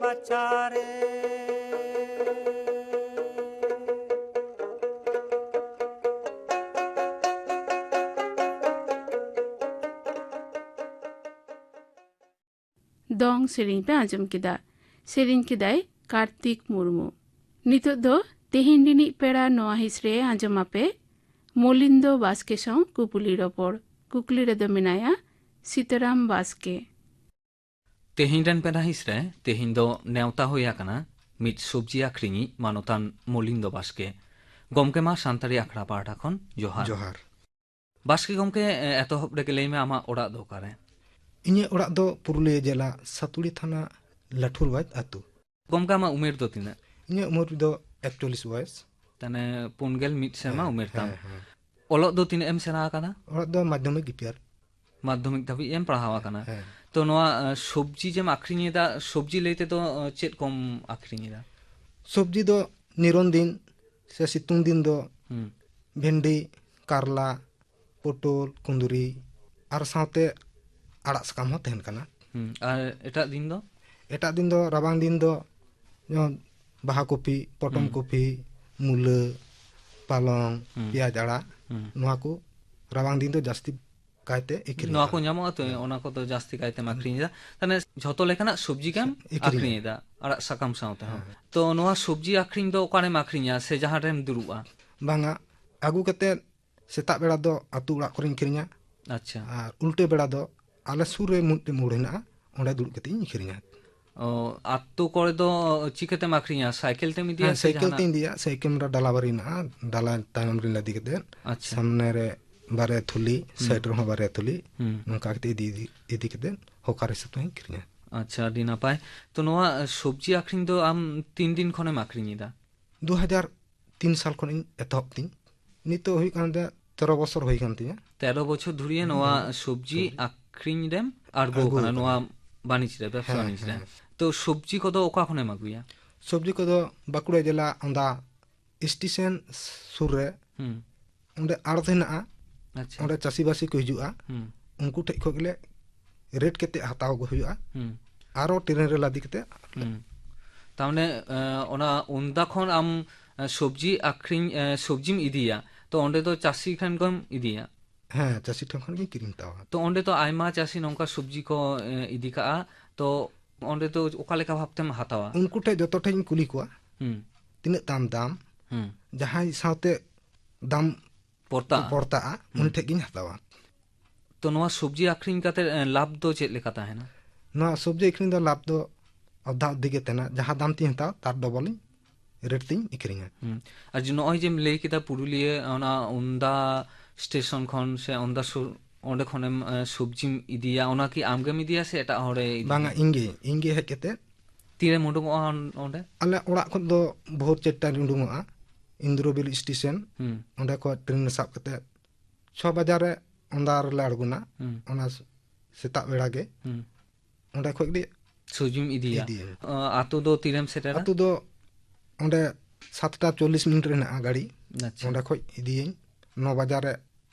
ᱵᱟᱪᱷᱟᱨᱮ᱾ ᱫᱚᱝ ᱥᱮᱨᱮᱧ ᱯᱮ ᱟᱸᱡᱚᱢ ᱠᱮᱫᱟ᱾ ᱥᱮᱨᱮᱧ ᱠᱮᱫᱟᱭ ᱠᱟᱨᱛᱤᱠ ᱢᱩᱨᱢᱩ᱾ ᱱᱤᱛᱚᱜ ᱫᱚ ᱛᱮᱦᱮᱧ ᱨᱤᱱᱤᱡ ᱯᱮᱲᱟ ᱱᱚᱣᱟ ᱦᱤᱸᱥ ᱨᱮ ᱟᱸᱡᱚᱢ ᱟᱯᱮ ᱢᱚᱞᱤᱱᱫᱚ ᱵᱟᱥᱠᱮ ᱥᱟᱶ ᱠᱩᱯᱩᱞᱤ ᱨᱚᱯᱚᱲ᱾ ᱠᱩᱠᱞᱤ ᱨᱮᱫᱚ ᱢᱮᱱᱟᱭᱟ ᱥᱤᱛᱟᱨᱟᱢ ᱵᱟᱥᱠᱮ᱾ ᱛᱮᱦᱮᱧ ᱨᱮᱱ ᱯᱮᱲᱟ ᱦᱤᱸᱥ ᱨᱮ ᱛᱮᱦᱮᱧ ᱫᱚ ᱱᱮᱣᱛᱟ ᱦᱩᱭ ᱟᱠᱟᱱᱟ ᱢᱤᱫ ᱥᱚᱵᱽᱡᱤ ᱟᱠᱷᱨᱤᱧᱤᱡ ᱢᱟᱱᱚᱛᱟᱱ ᱢᱚᱞᱤᱱᱫᱚ ᱵᱟᱥᱠᱮ᱾ ᱜᱚᱢᱠᱮ, ᱢᱟ ᱥᱟᱱᱛᱟᱲᱤ ᱟᱠᱷᱲᱟ ᱯᱟᱦᱴᱟ ᱠᱷᱚᱱ ᱡᱚᱦᱟᱨ᱾ ᱡᱚᱦᱟᱨ᱾ ᱵᱟᱥᱠᱮ ᱜᱚᱢᱠᱮ, ᱮ, ᱮᱛᱚᱦᱚᱵ ᱨᱮᱜᱮ ᱞᱟᱹᱭ ᱢᱮ, ᱟᱢᱟᱜ ᱚᱲᱟᱜ ᱫᱚ ᱚᱠᱟᱨᱮ? ᱤᱧᱟᱹᱜ ᱚᱲᱟᱜ ᱫᱚ ᱯᱩᱨᱩᱞᱤᱭᱟᱹ ᱡᱮᱞᱟ ᱥᱟᱛᱩᱲᱤ ᱛᱷᱟᱱᱟ ᱞᱟᱹᱴᱷᱩᱨᱵᱟᱡᱽ ᱟᱹᱛᱩ᱾ ᱜᱚᱢᱠᱮ, ᱟᱢᱟᱜ ᱩᱢᱮᱨ ᱫᱚ ᱛᱤᱱᱟᱹᱜ? ᱤᱧᱟᱹᱜ ᱩᱢᱮᱨ ᱫᱚ ᱮᱠᱪᱚᱞᱞᱤᱥ ᱵᱚᱭᱮᱥ᱾ ᱛᱟᱦᱞᱮ ᱯᱩᱱ ᱜᱮᱞ ᱢᱤᱫ ᱥᱮᱨᱢᱟ ᱦᱮᱸ, ᱩᱢᱮᱨ ᱛᱟᱢ᱾ ᱦᱮᱸ, ᱦᱮᱸ᱾ ᱚᱞᱚᱜ ᱫᱚ ᱛᱤᱱᱟᱹᱜ ᱮᱢ ᱥᱮᱬᱟ ᱟᱠᱟᱫᱟ? ᱚᱞᱚᱜ ᱫᱚ ᱢᱟᱫᱽᱫᱷᱚᱢᱤᱠ ᱜᱤᱯᱤᱭᱟᱨ᱾ ᱢᱟᱫᱽᱫᱷᱚᱢᱤᱠ ᱫᱷᱟᱹᱵᱤᱡ ᱮᱢ ᱯᱟᱲᱦᱟᱣ ᱟᱠᱟᱱᱟ᱾ ᱦᱮᱸ᱾ ᱛᱚ, ᱱᱚᱣᱟ, ᱮ, ᱥᱚᱵᱽᱡᱤ ᱡᱮᱢ ᱟᱠᱷᱨᱤᱧ ᱮᱫᱟ, ᱥᱚᱵᱽᱡᱤ ᱞᱟᱹᱭ ᱛᱮᱫᱚ, ᱮ, ᱪᱮᱫ ᱠᱚᱢ ᱟᱠᱷᱨᱤᱧ ᱮᱫᱟ? ᱥᱚᱵᱽᱡᱤ ᱫᱚ ᱱᱤᱨᱚᱱ ᱫᱤᱱ ᱥᱮ ᱥᱤᱛᱩᱝ ᱫᱤᱱ ᱫᱚ ᱦᱩᱸ᱾ ᱵᱷᱮᱱᱰᱤ, ᱠᱟᱨᱞᱟ, ᱯᱚᱴᱚᱞ, ᱠᱩᱸᱫᱽᱨᱤ, ᱟᱨ ᱥᱟᱶᱛᱮ ᱟᱲᱟᱜ ᱥᱟᱠᱟᱢ ᱦᱚᱸ ᱛᱟᱦᱮᱱ ᱠᱟᱱᱟ᱾ ᱦᱩᱸ, ᱟᱨ ᱮᱴᱟᱜ ᱫᱤᱱ ᱫᱚ? ᱮᱴᱟᱜ ᱫᱤᱱ ᱫᱚ ᱨᱟᱵᱟᱝ ᱫᱤᱱ ᱫᱚ ᱡᱮᱢᱚᱱ ᱵᱟᱦᱟ ᱠᱚᱯᱤ, ᱯᱚᱴᱚᱢ ᱦᱩᱸ᱾ ᱠᱚᱯᱤ, ᱢᱩᱞᱟᱹ, ᱯᱟᱞᱚᱝ, ᱦᱩᱸ᱾ ᱯᱮᱸᱭᱟᱡᱽ ᱟᱲᱟᱜ, ᱦᱩᱸ᱾ ᱱᱚᱣᱟ ᱠᱚ ᱨᱟᱵᱟᱝ ᱫᱤᱱ ᱫᱚ ᱡᱟᱹᱥᱛᱤ ᱠᱟᱭᱛᱮ ᱟᱹᱠᱷᱨᱤᱧ ᱱᱚᱣᱟ ᱠᱚ ᱠᱟᱱᱟ᱾ ᱧᱟᱢᱚᱜᱼᱟ ᱛᱚ, ᱦᱮᱸ᱾ ᱚᱱᱟ ᱠᱚᱫᱚ ᱡᱟᱹᱥᱛᱤ ᱠᱟᱭᱛᱮᱢ ᱦᱮᱸ᱾ ᱟᱹᱠᱷᱨᱤᱧ ᱮᱫᱟ᱾ ᱛᱟᱦᱞᱮ ᱡᱷᱚᱛᱚ ᱞᱮᱠᱟᱱᱟᱜ ᱥᱚᱵᱽᱡᱤ ᱜᱮᱢ ᱟᱹᱠᱷᱨᱤᱧ ᱟᱹᱠᱷᱨᱤᱧ ᱮᱫᱟ᱾ ᱮᱫᱟ, ᱟᱲᱟᱜ ᱥᱟᱠᱟᱢ ᱥᱟᱶ ᱛᱮᱦᱚᱸ᱾ ᱦᱮᱸ᱾ ᱛᱚ, ᱱᱚᱣᱟ ᱥᱚᱵᱽᱡᱤ ᱟᱹᱠᱷᱨᱤᱧ ᱫᱚ ᱚᱠᱟᱨᱮᱢ ᱟᱹᱠᱷᱨᱤᱧᱟ ᱥᱮ ᱡᱟᱦᱟᱸ ᱨᱮᱢ ᱫᱩᱲᱩᱵᱼᱟ? ᱵᱟᱝᱟ, ᱟᱹᱜᱩ ᱠᱟᱛᱮᱫ ᱥᱮᱛᱟᱜ ᱵᱮᱲᱟ ᱫᱚ ᱟᱹᱛᱩ ᱚᱲᱟᱜ ᱠᱚᱨᱮᱧ ᱟᱹᱠᱷᱨᱤᱧᱟ᱾ ᱟᱪᱪᱷᱟ᱾ ᱟᱨ ᱩᱞᱴᱟᱹ ᱵᱮᱲᱟ ᱫᱚ ᱟᱞᱮ ᱥᱩᱨ ᱨᱮ ᱢᱤᱫᱴᱮᱱ ᱢᱳᱲ ᱦᱮᱱᱟᱜᱼᱟ, ᱚᱸᱰᱮ ᱫᱩᱲᱩᱵ ᱠᱟᱛᱮᱧ ᱟᱹᱠᱷᱨᱤᱧᱟ᱾ ᱚ, ᱟᱹᱛᱩ ᱠᱚᱨᱮ ᱫᱚ ᱪᱤᱠᱟᱹᱛᱮᱢ ᱟᱹᱠᱷᱨᱤᱧᱟ? ᱥᱟᱭᱠᱮᱞ ᱛᱮᱢ ᱤᱫᱤᱭᱟ ᱦᱮᱸ, ᱥᱮ ᱥᱟᱭᱠᱮᱞ ᱡᱟᱦᱟᱱᱟᱜ? ᱛᱮᱧ ᱤᱫᱤᱭᱟ, ᱥᱟᱭᱠᱮᱞ ᱨᱮ ᱰᱟᱞᱟᱵᱟᱨᱤ ᱦᱮᱱᱟᱜᱼᱟ, ᱰᱟᱞᱟ ᱛᱟᱭᱱᱚᱢ ᱨᱤᱧ ᱞᱟᱫᱮ ᱠᱟᱛᱮᱫ, ᱟᱪᱪᱷᱟ᱾ ᱥᱟᱢᱱᱮ ᱨᱮ ᱵᱟᱨᱭᱟ ᱛᱷᱩᱞᱤ, ᱦᱩᱸ᱾ ᱥᱟᱭᱤᱰ ᱨᱮᱦᱚᱸ ᱵᱟᱨᱭᱟ ᱛᱷᱩᱞᱤ, ᱦᱩᱸ᱾ ᱱᱚᱝᱠᱟ ᱠᱟᱛᱮ ᱤᱫᱤ, ᱤᱫᱤ, ᱤᱫᱤ ᱠᱟᱛᱮᱫ ᱦᱚᱠᱟᱨ ᱦᱤᱥᱟᱹᱵ ᱛᱮᱦᱚᱸᱧ ᱟᱹᱠᱷᱨᱤᱧᱟ᱾ ᱟᱪᱪᱷᱟ, ᱟᱹᱰᱤ ᱱᱟᱯᱟᱭ᱾ ᱛᱚ, ᱱᱚᱣᱟ ᱥᱚᱵᱽᱡᱤ ᱟᱹᱠᱷᱨᱤᱧ ᱫᱚ ᱟᱢ ᱛᱤᱱ ᱫᱤᱱ ᱠᱷᱚᱱᱮᱢ ᱟᱹᱠᱷᱨᱤᱧ ᱮᱫᱟ? ᱫᱩ ᱦᱟᱡᱟᱨ ᱛᱤᱱ ᱥᱟᱞ ᱠᱷᱚᱱ ᱤᱧ ᱮᱛᱚᱦᱚᱵ ᱛᱤᱧ᱾ ᱱᱤᱛᱚᱜ ᱦᱩᱭᱩᱜ ᱠᱟᱱ ᱛᱤᱧᱟ ᱛᱮᱨᱚ ᱵᱚᱪᱷᱚᱨ ᱦᱩᱭ ᱠᱟᱱ ᱛᱤᱧᱟ᱾ ᱛᱮᱨᱚ ᱵᱚᱪᱷᱚᱨ ᱫᱷᱩᱨᱤᱭᱟᱹ ᱱᱚᱣᱟ ᱦᱩᱸ᱾ ᱥᱚᱵᱽᱡᱤ ᱦᱩᱸ᱾ ᱟᱹᱠᱷᱨᱤᱧ ᱨᱮᱢ ᱟᱬᱜᱚ ᱟᱬᱜᱚ ᱟᱠᱟᱱᱟ, ᱟᱠᱟᱱᱟ᱾ ᱱᱚᱣᱟ ᱵᱟᱹᱱᱤᱡᱽ ᱨᱮ, ᱵᱮᱵᱽᱥᱟ ᱦᱮᱸ, ᱵᱟᱹᱱᱤᱡᱽ ᱨᱮ᱾ ᱦᱮᱸ᱾ ᱛᱚ, ᱥᱚᱵᱽᱡᱤ ᱠᱚᱫᱚ ᱚᱠᱟ ᱠᱷᱚᱱᱮᱢ ᱟᱹᱜᱩᱭᱟ? ᱥᱚᱵᱽᱡᱤ ᱠᱚᱫᱚ ᱵᱟᱸᱠᱩᱲᱟ ᱡᱮᱞᱟ ᱚᱸᱰᱟ ᱥᱴᱮᱥᱚᱱ ᱥᱩᱨ ᱨᱮ ᱦᱩᱸ᱾ ᱚᱸᱰᱮ ᱟᱲᱚᱛ ᱦᱮᱱᱟᱜᱼᱟ᱾ ᱟᱪᱪᱷᱟ᱾ ᱚᱸᱰᱮ ᱪᱟᱹᱥᱤᱵᱟᱹᱥᱤ ᱠᱚ ᱦᱤᱡᱩᱜᱼᱟ᱾ ᱦᱩᱸ᱾ ᱩᱱᱠᱩ ᱴᱷᱮᱡ ᱠᱷᱚᱡ ᱜᱮᱞᱮ ᱨᱮᱴ ᱠᱟᱛᱮ ᱦᱟᱛᱟᱣ ᱟᱹᱜᱩ ᱦᱩᱭᱩᱜᱼᱟ᱾ ᱦᱩᱸ᱾ ᱟᱨᱚ ᱴᱨᱮᱱ ᱨᱮ ᱞᱟᱫᱮ ᱠᱟᱛᱮ᱾ ᱦᱩᱸ᱾ ᱛᱟᱨ ᱢᱟᱱᱮ, ᱮ, ᱚᱱᱟ ᱩᱱᱫᱟ ᱠᱷᱚᱱ ᱟᱢ, ᱮ, ᱥᱚᱵᱽᱡᱤ ᱟᱠᱷᱨᱤᱧ, ᱮ, ᱥᱚᱵᱽᱡᱤᱢ ᱤᱫᱤᱭᱟ, ᱛᱚ ᱚᱸᱰᱮ ᱫᱚ ᱪᱟᱹᱥᱤ ᱴᱷᱮᱱ ᱠᱷᱚᱱ ᱤᱫᱤᱭᱟ? ᱦᱮᱸ, ᱪᱟᱹᱥᱤ ᱴᱷᱮᱱ ᱠᱷᱚᱱ ᱜᱤᱧ ᱠᱤᱨᱤᱧ ᱦᱟᱛᱟᱣᱟ᱾ ᱛᱚ ᱚᱸᱰᱮ ᱫᱚ ᱟᱭᱢᱟ ᱪᱟᱹᱥᱤ ᱱᱚᱝᱠᱟ ᱥᱚᱵᱽᱡᱤ ᱠᱚ, ᱮ, ᱤᱫᱤ ᱠᱟᱜᱼᱟ, ᱛᱚ ᱚᱸᱰᱮ ᱫᱚ ᱚᱠᱟ ᱞᱮᱠᱟ ᱵᱷᱟᱵᱽ ᱛᱮᱢ ᱦᱟᱛᱟᱣᱟ? ᱩᱱᱠᱩ ᱴᱷᱮᱱ ᱡᱚᱛᱚ ᱴᱷᱮᱱ ᱤᱧ ᱠᱩᱞᱤ ᱠᱚᱣᱟ, ᱦᱩᱸ᱾ ᱛᱤᱱᱟᱹᱜ ᱛᱟᱢ ᱫᱟᱢ, ᱦᱩᱸ᱾ ᱡᱟᱦᱟᱸᱭ ᱥᱟᱶᱛᱮ ᱫᱟᱢ ᱯᱚᱨᱛᱟᱜᱼᱟ᱾ ᱯᱚᱨᱛᱟᱜᱼᱟ, ᱦᱩᱸ᱾ ᱩᱱᱤ ᱴᱷᱮᱱ ᱜᱤᱧ ᱦᱟᱛᱟᱣᱟ᱾ ᱛᱚ ᱱᱚᱣᱟ ᱥᱚᱵᱽᱡᱤ ᱟᱠᱷᱨᱤᱧ ᱠᱟᱛᱮ, ᱮ, ᱞᱟᱵᱷ ᱫᱚ ᱪᱮᱫ ᱞᱮᱠᱟ ᱛᱟᱦᱮᱱᱟ? ᱱᱚᱣᱟ ᱥᱚᱵᱽᱡᱤ ᱟᱹᱠᱷᱨᱤᱧ ᱫᱚ ᱞᱟᱵᱷ ᱫᱚ ᱚᱫᱷᱟ ᱚᱫᱷᱤ ᱜᱮ ᱛᱟᱦᱮᱱᱟ, ᱡᱟᱦᱟᱸ ᱫᱟᱢ ᱛᱤᱧ ᱦᱟᱛᱟᱣᱟ ᱛᱟᱨ ᱰᱚᱵᱚᱞ ᱤᱧ ᱨᱮᱴ ᱛᱤᱧ ᱟᱹᱠᱷᱨᱤᱧᱟ᱾ ᱦᱩᱸ᱾ ᱟᱨ ᱡᱮ ᱱᱚᱜᱼᱚᱭ ᱡᱮᱢ ᱞᱟᱹᱭ ᱠᱮᱫᱟ ᱯᱩᱨᱩᱞᱤᱭᱟᱹ ᱚᱱᱟ ᱩᱱᱫᱟ ᱥᱴᱮᱥᱚᱱ ᱠᱷᱚᱱ ᱥᱮ ᱩᱱᱫᱟ ᱥᱩᱨ, ᱚᱸᱰᱮ ᱠᱷᱚᱱᱮᱢ, ᱮ, ᱥᱚᱵᱽᱡᱤᱢ ᱤᱫᱤᱭᱟ, ᱚᱱᱟ ᱠᱤ ᱟᱢᱜᱮᱢ ᱤᱫᱤᱭᱟ ᱥᱮ ᱮᱴᱟᱜ ᱦᱚᱲᱮ ᱤᱫᱤᱭᱟ? ᱵᱟᱝᱟ, ᱤᱧ ᱜᱮ, ᱤᱧ ᱜᱮ ᱦᱮᱡ ᱠᱟᱛᱮ᱾ ᱛᱤᱨᱮᱢ ᱩᱰᱩᱝᱚᱜᱼᱟ ᱚᱸᱰᱮ? ᱟᱞᱮ ᱚᱲᱟᱜ ᱠᱷᱚᱱ ᱫᱚ ᱵᱷᱳᱨ ᱪᱟᱨᱴᱟ ᱨᱤᱧ ᱩᱰᱩᱝᱚᱜᱼᱟ, ᱤᱱᱫᱨᱚᱵᱤᱞ ᱥᱴᱮᱥᱚᱱ᱾ ᱦᱩᱸ᱾ ᱚᱸᱰᱮ ᱠᱷᱚᱱ ᱴᱨᱮᱱ ᱥᱟᱵ ᱠᱟᱛᱮ ᱪᱷᱚ ᱵᱟᱡᱟᱨ ᱨᱮ ᱚᱱᱫᱟ ᱨᱮᱞᱮ ᱟᱬᱜᱚᱱᱟ᱾ ᱦᱩᱸ᱾ ᱚᱱᱟ ᱥᱮᱛᱟᱜ ᱵᱮᱲᱟ ᱜᱮ᱾ ᱦᱩᱸ᱾ ᱚᱸᱰᱮ ᱠᱷᱚᱡ ᱜᱮ ᱥᱚᱵᱽᱡᱤᱢ ᱤᱫᱤᱭᱟ? ᱤᱫᱤᱭᱟᱹᱧ᱾ ᱚ, ᱟᱛᱳ ᱫᱚ ᱛᱤᱨᱮᱢ ᱥᱮᱴᱮᱨᱟ? ᱟᱛᱳ ᱫᱚ ᱚᱸᱰᱮ ᱥᱟᱛᱴᱟ ᱪᱚᱞᱞᱤᱥ ᱢᱤᱱᱤᱴ ᱨᱮ ᱦᱮᱱᱟᱜᱼᱟ ᱜᱟᱹᱰᱤ᱾ ᱟᱪᱪᱷᱟ᱾ ᱚᱸᱰᱮ ᱠᱷᱚᱡ ᱤᱫᱤᱭᱟᱹᱧ᱾ ᱱᱚ ᱵᱟᱡᱟᱨ ᱨᱮ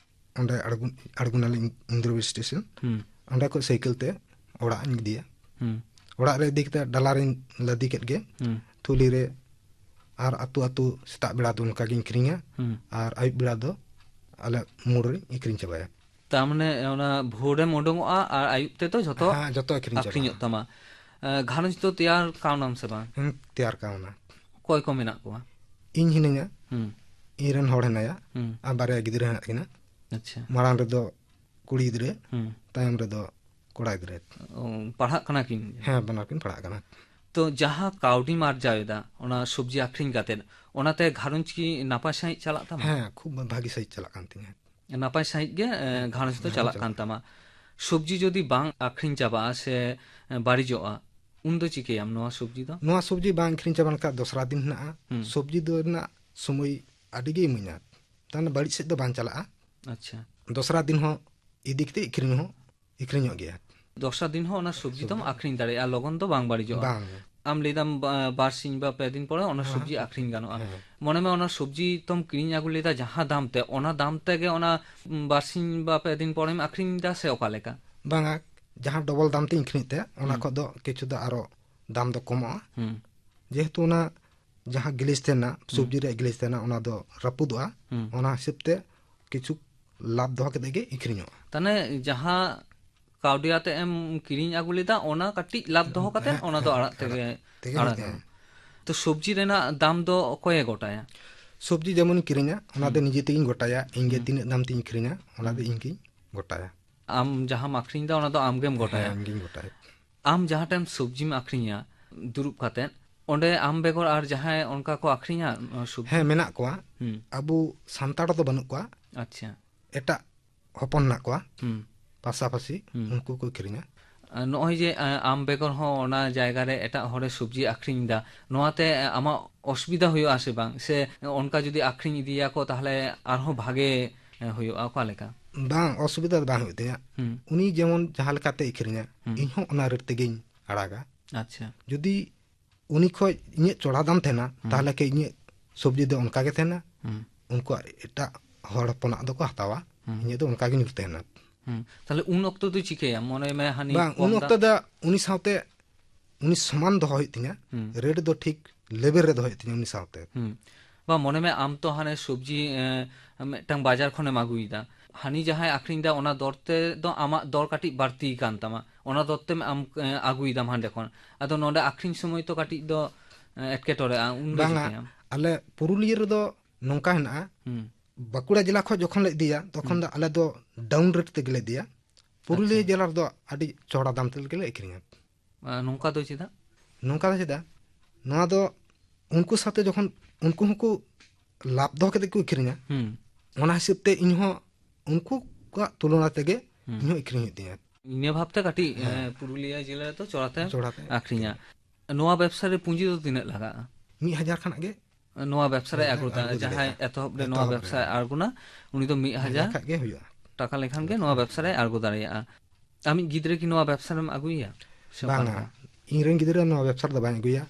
ᱚᱸᱰᱮ ᱟᱬᱜᱚ, ᱟᱬᱜᱚᱱᱟᱞᱤᱧ ᱤᱱᱫᱨᱚᱵᱤᱞ ᱥᱴᱮᱥᱚᱱ᱾ ᱦᱩᱸ᱾ ᱚᱸᱰᱮ ᱠᱷᱚᱡ ᱥᱟᱭᱠᱮᱞ ᱛᱮ ᱚᱲᱟᱜ ᱤᱧ ᱤᱫᱤᱭᱟ᱾ ᱦᱩᱸ᱾ ᱚᱲᱟᱜ ᱨᱮ ᱤᱫᱤ ᱠᱟᱛᱮ ᱰᱟᱞᱟ ᱨᱤᱧ ᱞᱟᱫᱮ ᱠᱮᱫ ᱜᱮ᱾ ᱦᱩᱸ᱾ ᱛᱷᱩᱞᱤ ᱨᱮ ᱟᱨ ᱟᱹᱛᱩ ᱟᱹᱛᱩ ᱥᱮᱛᱟᱜ ᱵᱮᱲᱟ ᱫᱚ ᱚᱱᱠᱟ ᱜᱤᱧ ᱟᱹᱠᱷᱨᱤᱧᱟ᱾ ᱦᱩᱸ᱾ ᱟᱨ ᱟᱹᱭᱩᱵ ᱵᱮᱲᱟ ᱫᱚ ᱟᱞᱮ ᱢᱳᱲ ᱨᱤᱧ ᱟᱹᱠᱷᱨᱤᱧ ᱪᱟᱵᱟᱭᱟ᱾ ᱛᱟᱨ ᱢᱟᱱᱮ ᱚᱱᱟ ᱵᱷᱳᱨᱮᱢ ᱩᱰᱩᱝᱚᱜᱼᱟ ᱟᱨ ᱟᱹᱭᱩᱵ ᱛᱮᱫᱚ ᱡᱷᱚᱛᱚ ᱦᱮᱸ, ᱡᱷᱚᱛᱚ ᱟᱹᱠᱷᱨᱤᱧ ᱪᱟᱵᱟᱜᱼᱟ᱾ ᱟᱹᱠᱷᱨᱤᱧᱚᱜ ᱛᱟᱢᱟ᱾ ᱮ, ᱜᱷᱟᱨᱚᱸᱡᱽ ᱫᱚ ᱛᱮᱭᱟᱨ ᱠᱟᱣᱱᱟᱢ ᱥᱮ ᱵᱟᱝ? ᱦᱮᱸ, ᱛᱮᱭᱟᱨ ᱠᱟᱣᱱᱟ᱾ ᱚᱠᱚᱭ ᱠᱚ ᱢᱮᱱᱟᱜ ᱠᱚᱣᱟ? ᱤᱧ ᱦᱤᱱᱟᱹᱧᱟ, ᱦᱩᱸ᱾ ᱤᱧ ᱨᱮᱱ ᱦᱚᱲ ᱦᱮᱱᱟᱭᱟ, ᱦᱩᱸ᱾ ᱟᱨ ᱵᱟᱨᱭᱟ ᱜᱤᱫᱽᱨᱟᱹ ᱦᱮᱱᱟᱜ ᱠᱤᱱᱟ᱾ ᱟᱪᱪᱷᱟ᱾ ᱢᱟᱲᱟᱝ ᱨᱮᱫᱚ ᱠᱩᱲᱤ ᱜᱤᱫᱽᱨᱟᱹ, ᱦᱩᱸ᱾ ᱛᱟᱭᱚᱢ ᱨᱮᱫᱚ ᱠᱚᱲᱟ ᱜᱤᱫᱽᱨᱟᱹ᱾ ᱚ, ᱯᱟᱲᱦᱟᱜ ᱠᱟᱱᱟ ᱠᱤᱱ? ᱦᱮᱸ, ᱵᱟᱱᱟᱨ ᱠᱤᱱ ᱯᱟᱲᱦᱟᱜ ᱠᱟᱱᱟ᱾ ᱛᱚ, ᱡᱟᱦᱟᱸ ᱠᱟᱹᱣᱰᱤᱢ ᱟᱨᱡᱟᱣ ᱮᱫᱟ ᱚᱱᱟ ᱥᱚᱵᱽᱡᱤ ᱟᱹᱠᱷᱨᱤᱧ ᱠᱟᱛᱮᱫ, ᱚᱱᱟᱛᱮ ᱜᱷᱟᱨᱚᱸᱡᱽ ᱠᱤ ᱱᱟᱯᱟᱭ ᱥᱟᱺᱦᱤᱡ ᱪᱟᱞᱟᱜ ᱛᱟᱢᱟ? ᱦᱮᱸ, ᱠᱷᱩᱵ ᱵᱷᱟᱜᱤ ᱥᱟᱺᱦᱤᱡ ᱪᱟᱞᱟᱜ ᱠᱟᱱ ᱛᱤᱧᱟᱹ᱾ ᱱᱟᱯᱟᱭ ᱥᱟᱺᱦᱤᱡ ᱜᱮ, ᱮ, ᱜᱷᱟᱨᱚᱸᱡᱽ ᱫᱚ ᱦᱮᱸ, ᱪᱟᱞᱟᱜ ᱪᱟᱞᱟᱜ ᱠᱟᱱ ᱛᱟᱢᱟ᱾ ᱥᱚᱵᱽᱡᱤ ᱡᱩᱫᱤ ᱵᱟᱝ ᱟᱹᱠᱷᱨᱤᱧ ᱪᱟᱵᱟᱜᱼᱟ ᱥᱮ, ᱮ, ᱵᱟᱹᱲᱤᱡᱚᱜᱼᱟ, ᱩᱱᱫᱚ ᱪᱤᱠᱟᱹᱭᱟᱢ ᱱᱚᱣᱟ ᱥᱚᱵᱽᱡᱤ ᱫᱚ? ᱱᱚᱣᱟ ᱥᱚᱵᱽᱡᱤ ᱵᱟᱝ ᱟᱹᱠᱷᱨᱤᱧ ᱪᱟᱵᱟ ᱞᱮᱱᱠᱷᱟᱱ ᱫᱚᱥᱨᱟ ᱫᱤᱱ ᱦᱮᱱᱟᱜᱼᱟ᱾ ᱦᱩᱸ᱾ ᱥᱚᱵᱽᱡᱤ ᱫᱚ ᱨᱮᱱᱟᱜ ᱥᱚᱢᱚᱭ ᱟᱹᱰᱤ ᱜᱮ ᱤᱢᱟᱹᱧᱟ, ᱛᱟᱦᱚᱞᱮ ᱵᱟᱹᱲᱤᱡ ᱥᱮᱫ ᱫᱚ ᱵᱟᱝ ᱪᱟᱞᱟᱜᱼᱟ᱾ ᱟᱪᱪᱷᱟ᱾ ᱫᱚᱥᱨᱟ ᱫᱤᱱ ᱦᱚᱸ ᱤᱫᱤ ᱠᱟᱛᱮ ᱟᱹᱠᱷᱨᱤᱧ ᱦᱚᱸ ᱟᱹᱠᱷᱨᱤᱧᱚᱜ ᱜᱮᱭᱟ᱾ ᱫᱚᱥᱨᱟ ᱫᱤᱱ ᱦᱚᱸ ᱚᱱᱟ ᱥᱚᱵᱽᱡᱤ ᱫᱚᱢ ᱥᱚᱵᱽᱡᱤ᱾ ᱟᱹᱠᱷᱨᱤᱧ ᱫᱟᱲᱮᱭᱟᱜᱼᱟ, ᱞᱚᱜᱚᱱ ᱫᱚ ᱵᱟᱝ ᱵᱟᱹᱲᱤᱡᱚᱜᱼᱟ᱾ ᱵᱟᱝ᱾ ᱟᱢ ᱞᱟᱹᱭ ᱫᱟᱢ ᱵᱟ-, ᱵᱟᱨ ᱥᱤᱧ ᱵᱟ ᱯᱮ ᱫᱤᱱ ᱯᱚᱨᱮ ᱚᱱᱟ ᱦᱮᱸ, ᱥᱚᱵᱽᱡᱤ ᱦᱮᱸ᱾ ᱟᱹᱠᱷᱨᱤᱧ ᱜᱟᱱᱚᱜᱼᱟ᱾ ᱦᱮᱸ᱾ ᱢᱚᱱᱮ ᱢᱮ ᱚᱱᱟ ᱥᱚᱵᱽᱡᱤ ᱛᱚᱢ ᱠᱤᱨᱤᱧ ᱟᱹᱜᱩ ᱞᱮᱫᱟ ᱡᱟᱦᱟᱸ ᱫᱟᱢ ᱛᱮ, ᱚᱱᱟ ᱫᱟᱢ ᱛᱮᱜᱮ ᱚᱱᱟ, ᱩᱢ, ᱵᱟᱨ ᱥᱤᱧ ᱵᱟ ᱯᱮ ᱫᱤᱱ ᱯᱚᱨᱮᱢ ᱟᱹᱠᱷᱨᱤᱧ ᱮᱫᱟ ᱥᱮ ᱚᱠᱟ ᱞᱮᱠᱟ? ᱵᱟᱝᱟ, ᱡᱟᱦᱟᱸ ᱰᱚᱵᱚᱞ ᱫᱟᱢ ᱛᱮᱧ ᱟᱹᱠᱷᱨᱤᱧᱮᱫ ᱛᱟᱦᱮᱸᱫ, ᱚᱱᱟ ᱦᱩᱸ᱾ ᱠᱷᱚᱱ ᱫᱚ ᱠᱤᱪᱷᱩ ᱫᱚ ᱟᱨᱚ ᱫᱟᱢ ᱫᱚ ᱠᱚᱢᱚᱜᱼᱟ᱾ ᱦᱩᱸ᱾ ᱡᱮᱦᱮᱛᱩ ᱚᱱᱟ ᱡᱟᱦᱟᱸ ᱜᱞᱤᱪ ᱛᱟᱦᱮᱱᱟ, ᱦᱩᱸ᱾ ᱥᱚᱵᱽᱡᱤ ᱨᱮᱭᱟᱜ ᱜᱞᱤᱪ ᱛᱟᱦᱮᱱᱟ, ᱚᱱᱟ ᱫᱚ ᱨᱟᱹᱯᱩᱫᱚᱜᱼᱟ᱾ ᱦᱩᱸ᱾ ᱚᱱᱟ ᱦᱤᱥᱟᱹᱵ ᱛᱮ ᱠᱤᱪᱷᱩ ᱞᱟᱵᱷ ᱫᱚᱦᱚ ᱠᱟᱛᱮ ᱜᱮ ᱟᱹᱠᱷᱨᱤᱧᱚᱜᱼᱟ᱾ ᱛᱟᱦᱚᱞᱮ ᱡᱟᱦᱟᱸ ᱠᱟᱹᱣᱰᱤ ᱟᱛᱮ ᱮᱢ ᱠᱤᱨᱤᱧ ᱟᱹᱜᱩ ᱞᱮᱫᱟ, ᱚᱱᱟ ᱠᱟᱹᱴᱤᱡ ᱞᱟᱵᱷ ᱫᱚᱦᱚ ᱠᱟᱛᱮ ᱦᱮᱸ, ᱚᱱᱟ ᱫᱚ ᱦᱮᱸ, ᱟᱲᱟᱜ ᱛᱮᱜᱮ, ᱟᱲᱟᱜ ᱛᱮᱜᱮ ᱟᱲᱟᱜ ᱦᱮᱸ᱾ ᱮᱢ᱾ ᱛᱚ, ᱥᱚᱵᱽᱡᱤ ᱨᱮᱱᱟᱜ ᱫᱟᱢ ᱫᱚ ᱚᱠᱚᱭᱮ ᱜᱚᱴᱟᱭᱟ? ᱥᱚᱵᱽᱡᱤ ᱡᱮᱢᱚᱱᱤᱧ ᱠᱤᱨᱤᱧᱟ, ᱚᱱᱟ ᱫᱚ ᱦᱩᱸ᱾ ᱱᱤᱡᱮ ᱛᱮᱜᱤᱧ ᱜᱚᱴᱟᱭᱟ᱾ ᱤᱧ ᱜᱮ ᱦᱩᱸ᱾ ᱛᱤᱱᱟᱹᱜ ᱫᱟᱢ ᱛᱤᱧ ᱟᱹᱠᱷᱨᱤᱧᱟ, ᱚᱱᱟ ᱫᱚ ᱦᱩᱸ᱾ ᱤᱧ ᱜᱤᱧ ᱜᱚᱴᱟᱭᱟ᱾ ᱟᱢ ᱡᱟᱦᱟᱸᱢ ᱟᱹᱠᱷᱨᱤᱧ ᱮᱫᱟ, ᱚᱱᱟ ᱫᱚ ᱟᱢ ᱜᱮᱢ ᱜᱚᱴᱟᱭᱟ᱾ ᱦᱮᱸ, ᱤᱧ ᱜᱤᱧ ᱜᱚᱴᱟᱭᱟ᱾ ᱟᱢ ᱡᱟᱦᱟᱸ ᱴᱷᱮᱱ ᱥᱚᱵᱽᱡᱤᱢ ᱟᱹᱠᱷᱨᱤᱧᱟ, ᱫᱩᱲᱩᱵ ᱠᱟᱛᱮ, ᱚᱸᱰᱮ ᱟᱢ ᱵᱮᱜᱚᱨ ᱟᱨ ᱡᱟᱦᱟᱸᱭ ᱚᱱᱠᱟ ᱠᱚ ᱟᱹᱠᱷᱨᱤᱧᱟ, ᱚ, ᱥᱚᱵᱽᱡᱤ? ᱦᱮᱸ, ᱢᱮᱱᱟᱜ ᱠᱚᱣᱟ᱾ ᱦᱩᱸ᱾ ᱟᱵᱚ ᱥᱟᱱᱛᱟᱲ ᱫᱚ ᱵᱟᱹᱱᱩᱜ ᱠᱚᱣᱟ᱾ ᱟᱪᱪᱷᱟ᱾ ᱮᱴᱟᱜ ᱦᱚᱯᱚᱱ ᱢᱮᱱᱟᱜ ᱠᱚᱣᱟ, ᱦᱩᱸ᱾ ᱯᱟᱥᱟᱯᱟᱥᱤ, ᱦᱩᱸ᱾ ᱩᱱᱠᱩ ᱠᱚ ᱟᱹᱠᱷᱨᱤᱧᱟ᱾ ᱟᱨ ᱱᱚᱜᱼᱚᱭ ᱡᱮ, ᱟ, ᱟᱢ ᱵᱮᱜᱚᱨ ᱦᱚᱸ ᱚᱱᱟ ᱡᱟᱭᱜᱟ ᱨᱮ ᱮᱴᱟᱜ ᱦᱚᱲᱮ ᱥᱚᱵᱽᱡᱤ ᱟᱹᱠᱷᱨᱤᱧ ᱮᱫᱟ, ᱱᱚᱣᱟᱛᱮ ᱟᱢᱟᱜ ᱚᱥᱩᱵᱤᱫᱷᱟ ᱦᱩᱭᱩᱜᱼᱟ ᱥᱮ ᱵᱟᱝ? ᱥᱮ ᱚᱱᱠᱟ ᱡᱩᱫᱤ ᱟᱹᱠᱷᱨᱤᱧ ᱤᱫᱤᱭᱟᱠᱚ, ᱛᱟᱦᱚᱞᱮ ᱟᱨᱦᱚᱸ ᱵᱷᱟᱜᱮ, ᱮ, ᱦᱩᱭᱩᱜᱼᱟ? ᱚᱠᱟ ᱞᱮᱠᱟ? ᱵᱟᱝ, ᱚᱥᱩᱵᱤᱫᱷᱟ ᱫᱚ ᱵᱟᱝ ᱦᱩᱭᱩᱜ ᱛᱤᱧᱟᱹ᱾ ᱦᱩᱸ᱾ ᱩᱱᱤ ᱡᱮᱢᱚᱱ ᱡᱟᱦᱟᱸ ᱞᱮᱠᱟᱛᱮ ᱟᱹᱠᱷᱨᱤᱧᱟ, ᱦᱩᱸ᱾ ᱤᱧ ᱦᱚᱸ ᱚᱱᱟ ᱨᱮᱴ ᱛᱮᱜᱮᱧ ᱟᱲᱟᱜᱟ᱾ ᱟᱪᱪᱷᱟ᱾ ᱡᱩᱫᱤ ᱩᱱᱤ ᱠᱷᱚᱡ ᱤᱧᱟᱹᱜ ᱪᱚᱲᱟ ᱫᱟᱢ ᱛᱟᱦᱮᱱᱟ, ᱦᱩᱸ᱾ ᱛᱟᱦᱚᱞᱮ ᱠᱤ ᱤᱧᱟᱹᱜ ᱥᱚᱵᱽᱡᱤ ᱫᱚ ᱚᱱᱠᱟ ᱜᱮ ᱛᱟᱦᱮᱱᱟ? ᱦᱩᱸ᱾ ᱩᱱᱠᱩᱣᱟᱜ ᱮᱴᱟᱜ ᱦᱚᱲ ᱦᱚᱯᱚᱱᱟᱜ ᱫᱚᱠᱚ ᱦᱟᱛᱟᱣᱟ, ᱦᱩᱸ᱾ ᱤᱧᱟᱹᱜ ᱫᱚ ᱚᱱᱠᱟ ᱜᱮ ᱧᱩᱨ ᱛᱟᱦᱮᱱᱟ᱾ ᱦᱩᱸ᱾ ᱛᱟᱦᱚᱞᱮ ᱩᱱ ᱚᱠᱛᱚ ᱫᱚ ᱪᱤᱠᱟᱹᱭᱟᱢ? ᱢᱚᱱᱮ ᱢᱮ ᱦᱟᱹᱱᱤ ᱵᱟᱝ, ᱠᱚᱢ ᱩᱱ ᱫᱟᱢ᱾ ᱚᱠᱛᱚ ᱫᱚ ᱩᱱᱤ ᱥᱟᱶᱛᱮ ᱩᱱᱤ ᱥᱚᱢᱟᱱ ᱫᱚᱦᱚ ᱦᱩᱭᱩᱜ ᱛᱤᱧᱟᱹ᱾ ᱦᱩᱸ᱾ ᱨᱮᱴ ᱫᱚ ᱴᱷᱤᱠ ᱞᱮᱵᱮᱞ ᱨᱮ ᱫᱚᱦᱚ ᱦᱩᱭᱩᱜ ᱛᱤᱧᱟᱹ ᱩᱱᱤ ᱥᱟᱶᱛᱮ᱾ ᱦᱩᱸ᱾ ᱵᱟᱝ, ᱢᱚᱱᱮ ᱢᱮ ᱟᱢ ᱛᱚ ᱦᱟᱱᱮ ᱥᱚᱵᱽᱡᱤ, ᱮ, ᱢᱤᱫᱴᱟᱝ ᱵᱟᱡᱟᱨ ᱠᱷᱚᱱᱮᱢ ᱟᱹᱜᱩᱭᱮᱫᱟ, ᱦᱟᱹᱱᱤ ᱡᱟᱦᱟᱸᱭ ᱟᱹᱠᱷᱨᱤᱧ ᱮᱫᱟ ᱚᱱᱟ ᱫᱚᱨ ᱛᱮ ᱫᱚ ᱟᱢᱟᱜ ᱫᱚᱨ ᱠᱟᱹᱴᱤᱡ ᱵᱟᱹᱲᱛᱤ ᱠᱟᱱ ᱛᱟᱢᱟ, ᱚᱱᱟ ᱫᱚᱨ ᱛᱮᱢ ᱟᱢ, ᱮ, ᱟᱹᱜᱩᱭᱮᱫᱟᱢ ᱦᱟᱸᱰᱮ ᱠᱷᱚᱱ᱾ ᱟᱫᱚ ᱱᱚᱰᱮ ᱟᱹᱠᱷᱨᱤᱧ ᱥᱚᱢᱚᱭ ᱛᱚ ᱠᱟᱹᱴᱤᱡ ᱫᱚ, ᱮ, ᱮᱴᱠᱮᱴᱚᱬᱮᱜᱼᱟ, ᱩᱱ ᱫᱚ ᱵᱟᱝᱟ, ᱪᱤᱠᱟᱹᱭᱟᱢ? ᱟᱞᱮ ᱯᱩᱨᱩᱞᱤᱭᱟᱹ ᱨᱮᱫᱚ ᱱᱚᱝᱠᱟ ᱦᱮᱱᱟᱜᱼᱟ, ᱦᱩᱸ᱾ ᱵᱟᱸᱠᱩᱲᱟ ᱡᱮᱞᱟ ᱠᱷᱚᱱ ᱡᱚᱠᱷᱚᱱ ᱞᱮ ᱤᱫᱤᱭᱟ, ᱛᱚᱠᱷᱚᱱ ᱦᱩᱸ᱾ ᱫᱚ ᱟᱞᱮ ᱫᱚ ᱰᱟᱣᱩᱱ ᱨᱮᱴ ᱛᱮᱜᱮ ᱞᱮ ᱤᱫᱤᱭᱟ᱾ ᱯᱩᱨᱩᱞᱤᱭᱟᱹ ᱟᱪᱪᱷᱟ᱾ ᱡᱮᱞᱟ ᱨᱮᱫᱚ ᱟᱹᱰᱤ ᱪᱚᱲᱟ ᱫᱟᱢ ᱛᱮᱜᱮ ᱞᱮ ᱟᱹᱠᱷᱨᱤᱧᱟ᱾ ᱟ, ᱱᱚᱝᱠᱟ ᱫᱚ ᱪᱮᱫᱟᱜ? ᱱᱚᱝᱠᱟ ᱫᱚ ᱪᱮᱫᱟᱜ? ᱱᱚᱣᱟ ᱫᱚ ᱩᱱᱠᱩ ᱥᱟᱶᱛᱮ ᱡᱚᱠᱷᱚᱱ ᱩᱱᱠᱩ ᱦᱚᱸᱠᱚ ᱞᱟᱵᱷ ᱫᱚᱦᱚ ᱠᱟᱛᱮ ᱠᱚ ᱟᱹᱠᱷᱨᱤᱧᱟ, ᱦᱩᱸ᱾ ᱚᱱᱟ ᱦᱤᱥᱟᱹᱵ ᱛᱮ ᱤᱧ ᱦᱚᱸ ᱩᱱᱠᱩ ᱠᱚᱣᱟᱜ ᱛᱩᱞᱚᱱᱟ ᱛᱮᱜᱮ ᱦᱩᱸ᱾ ᱤᱧ ᱦᱚᱸ ᱟᱹᱠᱷᱨᱤᱧ ᱦᱩᱭᱩᱜ ᱛᱤᱧᱟᱹ᱾ ᱤᱱᱟᱹ ᱵᱷᱟᱵᱽᱛᱮ ᱠᱟᱹᱴᱤᱡ, ᱦᱮᱸ᱾ ᱮ, ᱯᱩᱨᱩᱞᱤᱭᱟᱹ ᱡᱮᱞᱟ ᱨᱮᱫᱚ ᱪᱚᱲᱟᱛᱮ ᱪᱚᱲᱟᱛᱮ ᱟᱹᱠᱷᱨᱤᱧᱟ᱾ ᱟᱹᱠᱷᱨᱤᱧᱟ᱾ ᱱᱚᱣᱟ ᱵᱮᱵᱽᱥᱟ ᱨᱮ ᱯᱩᱸᱡᱤ ᱫᱚ ᱛᱤᱱᱟᱹᱜ ᱞᱟᱜᱟᱜᱼᱟ? ᱢᱤᱫ ᱦᱟᱡᱟᱨ ᱠᱷᱚᱱᱟᱜ ᱜᱮ ᱱᱚᱣᱟ ᱵᱮᱵᱽᱥᱟ ᱨᱮ ᱦᱮᱸ, ᱟᱬᱜᱚ ᱫᱟ-, ᱟᱬᱜᱚ ᱡᱟᱦᱟᱸᱭ ᱫᱟᱲᱮᱭᱟᱜᱼᱟ᱾ ᱮᱛᱚᱦᱚᱵ ᱨᱮ ᱱᱚᱣᱟ ᱮᱛᱚᱦᱚᱵ ᱵᱮᱵᱽᱥᱟᱭ ᱨᱮ᱾ ᱟᱬᱜᱚᱱᱟ, ᱩᱱᱤ ᱫᱚ ᱢᱤᱫ ᱦᱟᱡᱟᱨ ᱦᱟᱡᱟᱨ ᱠᱷᱟᱡ ᱜᱮ ᱦᱩᱭᱩᱜᱼᱟ᱾ ᱴᱟᱠᱟ ᱞᱮᱠᱷᱟᱱ ᱜᱮ ᱱᱚᱣᱟ ᱵᱮᱵᱽᱥᱟ ᱨᱮ ᱟᱬᱜᱚ ᱫᱟᱲᱮᱭᱟᱜᱼᱟ᱾ ᱟᱢᱤᱡ ᱜᱤᱫᱽᱨᱟᱹ ᱠᱤ ᱱᱚᱣᱟ ᱵᱮᱵᱽᱥᱟ ᱨᱮᱢ ᱟᱹᱜᱩᱭᱮᱭᱟ? ᱥᱮ ᱚᱠᱟ ᱵᱟᱝᱟ, ᱞᱮᱠᱟ? ᱤᱧ ᱨᱮᱱ ᱜᱤᱫᱽᱨᱟᱹ ᱱᱚᱣᱟ ᱵᱮᱵᱽᱥᱟ ᱨᱮᱫᱚ ᱵᱟᱹᱧ ᱟᱹᱜᱩᱭᱟ᱾